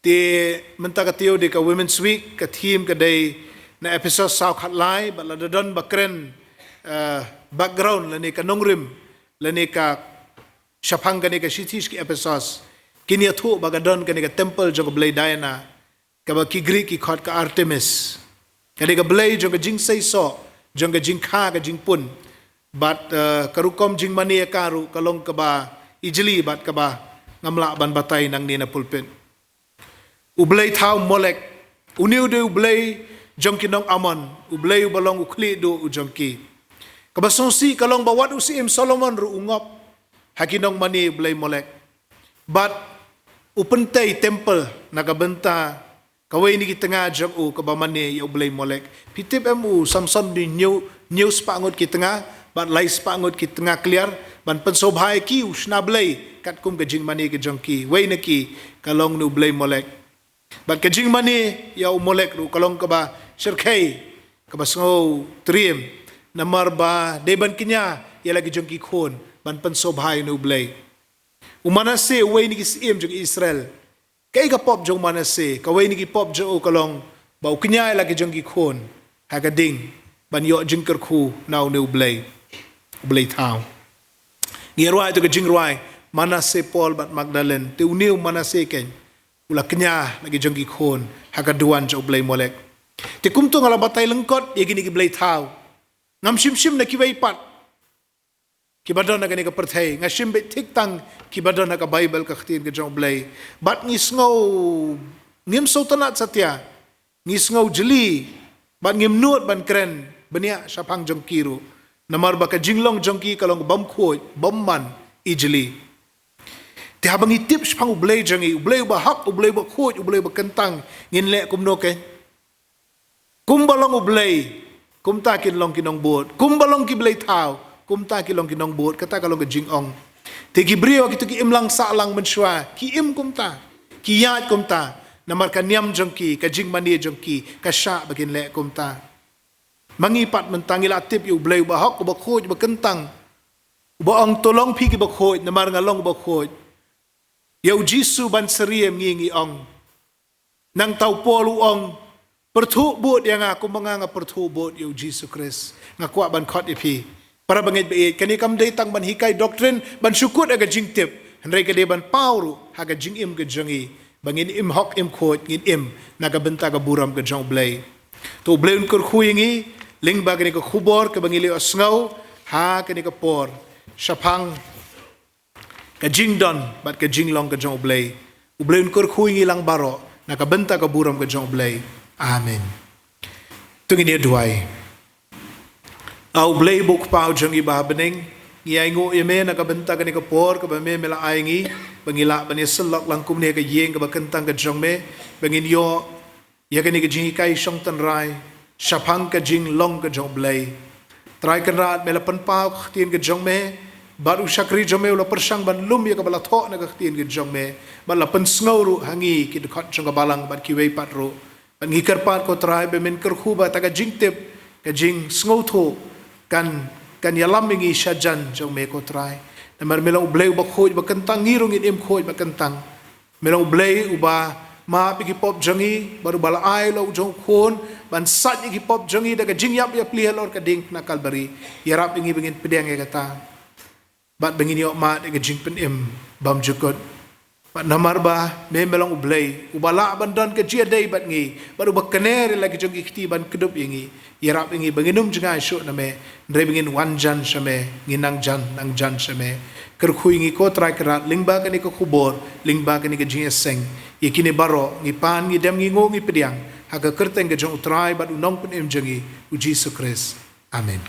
Te mynta ka taïew dei ka Women's Week, ka theme ka dei Na Ephesus saw khatlai, bad lada don ba kren, eh, background lane ka nongrim lane ka shaphang kane ka shithi sha ki Ephesus, kin ïathuh ba ka don kane ka temple jong ka blei Diana, kaba ki Greek ki khot ka Artemis. Ka dei ka blei jong ka jingseisoh, jong ka jingkha, ka jingpun. Bad, eh, ka rukom jingmane ïa ka ruh ka long kaba ijli bad kaba ngam lah ban batai nangne na pulpit. U blei thaw Molek, une u dei u blei jong ki nong Ammon, u blei uba long u khlieh duh u jong ki. Kaba sngewsih ka long ba wat u Syiem Solomon ruh u ngop ha ki nongmane u blei Molek. Bad u pyntei temple na ka bynta kawei na ki tnga jong u kaba mane ïa u blei Molek. Phi tip em u Samson u ñiew, ñiew spah ngut ki tnga, bad lai spah ngut ki tnga kliar, ban pynsngewbha ïa ki u shna blei, katkum ka jingmane ka jong ki. Wei na ki ka long une u blei Molek. Bad ka jingmane ïa u Molek ruh ka long kaba shyrkhei, kaba sngewtriem. Namar ba dei ban kñia ïa la ki jong ki khun, ban pynsngewbha ïa une u blei. U Manasseh uwei na ki syiem jong Israel. Kaei ka pop jong u Manasseh, kawei na ki pop jong u ka long ba u kñia ïa la ki jong ki khun ha ka ding ban ïoh jingkyrkhu na une u blei, u blei thaw. Ngi rwai ïa ka jingrwai Manasseh, Paul bad Magdalene. Te une u Manasseh keiñ u la kñia la ki jong ki khun ha ka duwan jong u blei Molek. Te kumto nga la batai lyngkot ïa kine ki blei thaw. Ngam shim shim na kiwei pat kiba don ha kane ka pyrthei, nga shim beit thik tang kiba don ha ka Baibl, ka ktien ka jong u Blei. Bad ngi sngew, ngim sngewtynnat satia, ngi sngew jli, bad ngim nud ban kren bniah shaphang jong ki ruh. Namar ba ka jinglong jong ki ka long bymkhuid, bymman, ijli. Te haba ngi tip shaphang u Blei jong ngi, u Blei uba hok, u Blei uba khuid, u Blei uba kyntang, ngin leh kumno keiñ? Kumba long u Blei, kumta kin long ki nongbud. Kumba long ki blei thaw, kumta ki long ki nongbud. Kata ka long ka jingong. Te ki briew kito ki imlang sahlang mynshuwa, ki im kumta, ki ïaid kumta. Namar ka niam jong ki, ka jingmane jong ki ka shah ba kin leh kumta. Ma ngi pat mynta ngi la tip ïa u Blei uba hok, uba khuid, uba kyntang, uba ong, to long phi kiba khuid namar nga long uba khuid. Ïa u Jisu ban syriem ngi, ngi ong. Nangta u Paul u ong, pyrthuh bud ïa nga kumba nga, nga pyrthuh bud ïa u Jisu Khrist. Nga kwah ban khot ïa phi para bangeit ba ïeit, kane kam dei tang ban hikai doctrine, ban shu kut ïa ka jingtip, hynrei ka dei ban paw ruh ha ka jingim ka jong ngi, ba ngin im hok im khuid, ngin im na ka bynta ka burom ka jong u Blei. To u Blei un kyrkhu ïa ngi lyngba kane ka khubor kaba ngi la ïohsngew ha kane ka por shaphang ka jingdon bad ka jinglong ka jong u Blei. U Blei un kyrkhu ïa ngi lang baroh na ka bynta ka burom ka jong U Blei. Amen. To ngin ïa duwai. A U Blei uba U Kpa u jong ngi uba ha bneng, ngi ainguh ïa me na ka bynta kane ka por kaba me me la ai ngi, ba ngi lah ban ïa sylloh lang kumne ha ka ïing kaba kyntang ka jong me, ba ngin ïoh ïa kane ka jinghikai shong tynrai shaphang ka jinglong ka jong U Blei. Trai Kynrad, me la pynpaw ka ktien ka jong me, bad u shakri jong me u la pyrshang ban lum ïa kaba la thoh na ka ktien ka jong me, bad la pynsngew ruh ha ngi ki dkhot jong ka balang bad kiwei pat ruh. Bad ngi kyrpad, ko Trai, ba men kyrkhu ba kata ka jingtip, ka jingsngewthuh kan, kan ïalam ïa ngi shajan jong me, ko Trai. Namar me long U Blei uba khuid ba kyntang, ngi ruh ngin im khuid ba kyntang. Me long U Blei uba map ïa ki pop jong ngi, bad uba la ai la u jong u Khun ban sait ïa ki pop jong ngi da ka jingïap ïapli halor ka dieng na Kalbari. Ïarap ïa ngi ba ngin pdiang ïa kata, bad ba ngin ïoh mad ïa ka jingpynim bymjukut. Bad namar ba me me long U Blei uba lah ban don ka jingïadei bad ngi, bad uba kner ïa la ki jong ki kti ban kdup ïa ngi, ïarap ïa ngi ba ngin ym jngai shuh na me, hynrei ba ngin wan jan sha me, ngin nang jan, nang jan sha me. Kyrkhu ïa ngi, ko Trai Kynrad, lyngba kane ka khubor, lyngba kane ka jingïaseng. Ïa kine baroh ngi pan, ngi dem, ngi nguh, ngi pdiang ha ka kyrteng ka jong U Trai bad U Nongpynim jong ngi, U Jisu Khrist. Amen.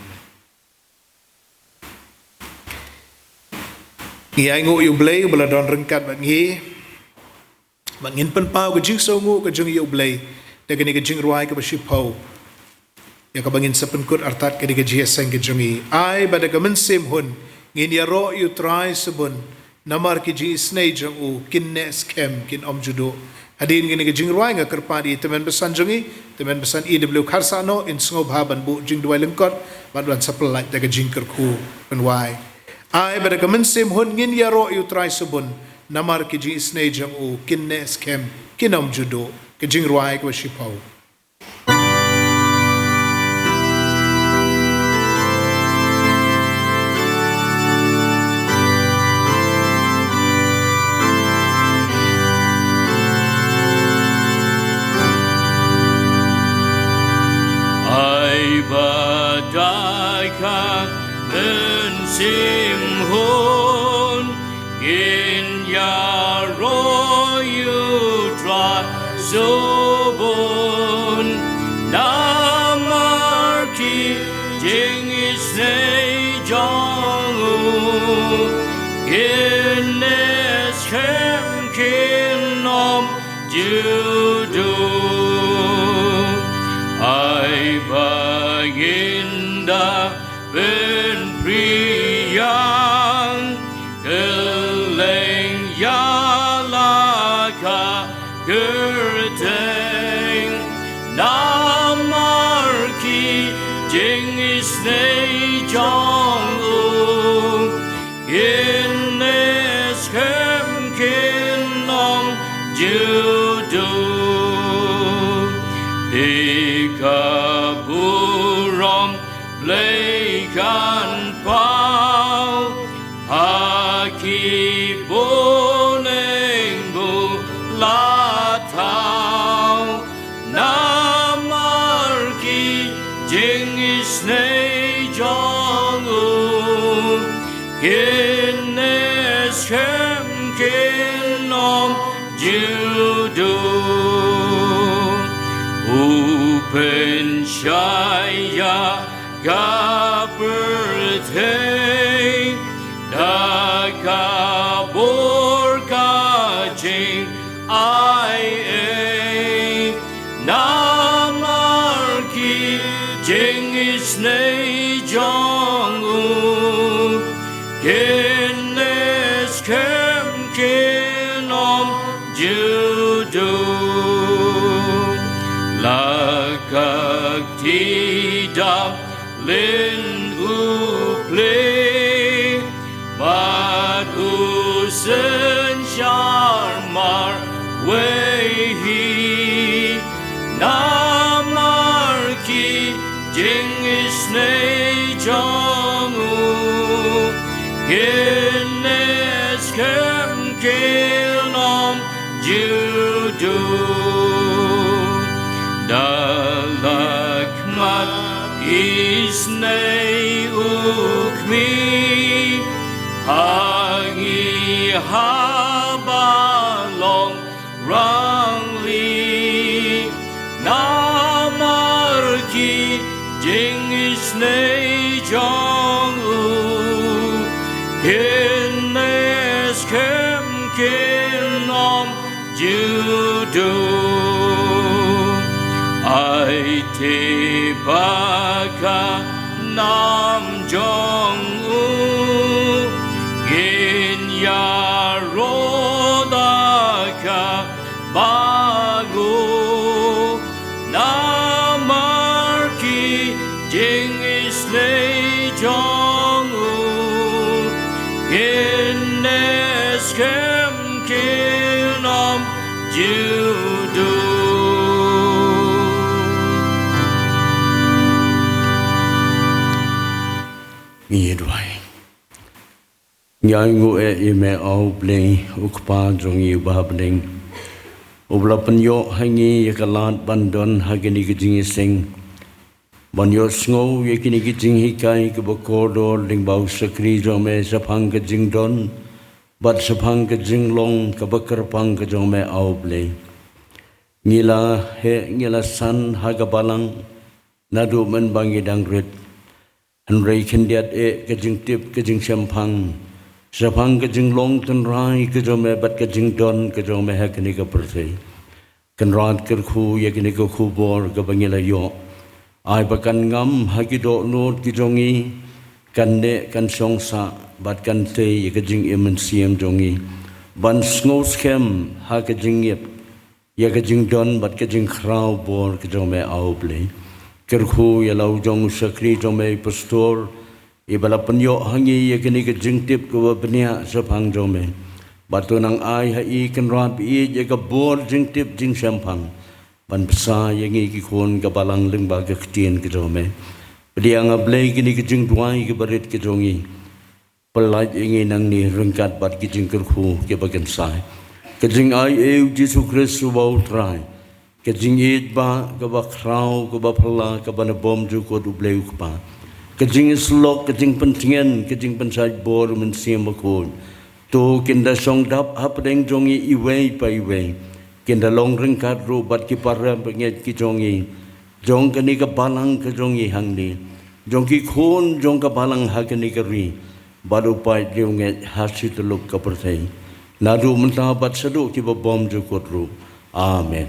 Ngi ainguh ïa U Blei uba la don ryngkat bad ngi. Bad ngin pynpaw ka jingsngewnguh ka jong ngi ïa U Blei da kane ka jingrwai kaba shiphew, ïa kaba ngin sa pynkut artat ka dei ka jingïaseng ka jong ngi. Ai ba da ka mynsiem hun ngin ïaroh ïa U Trai Sabun, namar ki jingisynei jong u kin neh skhem, kin ym ju duh. Hadien kane ka jingrwai nga kyrpad ïa i tymmen basan jong ngi, tymmen basan E W Kharsahnoh, in sngewbha ban buh jingduwai lyngkot bad ban sa pyllait da ka jingkyrkhu ban wai. Ai ba da ka mynsiem hun ngin ïaroh ïa U Trai Sabun, namar ki jingisynei jong u kin neh skhem, kin ym ju duh. Ka jingrwai kaba shiphew. Ai ba da ka mynsiem hun ngin ïaroh ïa U Trai Sabun, namar ki jingisynei jong u kin neh skhem, kin ym ju duh. Ai ba ngin da pynpriang kylleng ïa la ka kyrteng, namar ki jingisynei jong u kin neh skhem, kin ym ju duh. Te ka burom Blei kan paw ha ki bneng ba la thaw, namar ki jingisynei jong u kin neh skhem, kin ym ju duh. U pynshai ïa ka pyrthei da ka bor ka jingaiei, namar ki jingisynei jong u kin neh skhem, kin ym ju duh. La ka kti da lin u plie, bad u synshar marwei hi, namar ki jingisynei jong u kin neh skhem, kin ym ju duh. Da la khmat isynei u khmih ha ngi haba long rangli, Kine skhem kin ym ju duh. Ai te ba ka nam jong u ngin ïaroh da kaba ngu. Namar ki jingisynei jong u kine skhem kin ym ju duh. Ngi duwai. Ngi ainguh ïa me, A U Blei, U Kpa jong ngi uba ha bneng, uba la pynïoh ha ngi ïa ka lad ban don ha kine ki jingïaseng, ban ïohsngew ïa kine ki jinghikai kiba kordor lyngba u shakri jong me shaphang ka jingdon bad shaphang ka jinglong kaba kyrpang ka jong me, A U Blei. Ngi la heh, ngi la san ha ka balang naduh mynba ngi dang rit. Hynrei khyndiat eh ka jingtip, ka jingshemphang shaphang ka jinglong tynrai ka jong me bad ka jingdon ka jong me ha kane ka pyrthei. Kynrad kyrkhu ïa kane ka khubor kaba ngi la ïoh. Ai ba kan ngam ha ki dohnud ki jong ngi, kan neh, kan shong sah bad kan tei ïa ka jingim mynsiem jong ngi, ban sngewskhem ha ka jingngeit ïa ka jingdon bad ka jingkhraw bor ka jong me, A U Blei. Kyrkhu ïa la u jong u shakri jong me, Pastor, iba la pynïoh ha ngi ïa kane ka jingtip kaba bniah shaphang jong me. Bad to nang ai ha i, Kynrad, ba ïeit ïa ka bor jingtip jingshemphang ban bsa ïa ngi ki khun ka balang lyngba ka ktien ka jong me. Pdiang, A Blei, kine ki jingduwai kiba rit ki jong ngi. Pyllait ïa ngi nangne ryngkat bad ki jingkyrkhu kiba kynsai. Ka jingai ei u Jisu Khrist uba u Trai, ka jingïeit ba kaba khraw, kaba phylla, kaba na bymjukut, U Blei U Kpa, ka jingïasyllok, ka jingpyntngen, ka jingpynshait bor u Mynsiem Bakhuid, to kin da shong dap hapdeng jong ngi iwei pa iwei, kin da long ryngkat ruh bad ki para bangeit ki jong ngi, jong kane ka balang ka jong ngi hangne, jong ki khun jong ka balang ha kane ka ri, bad u paid riewngeit ha shi tyllup ka pyrthei, naduh mynta bad shaduh kiba bymjukut ruh. Amen.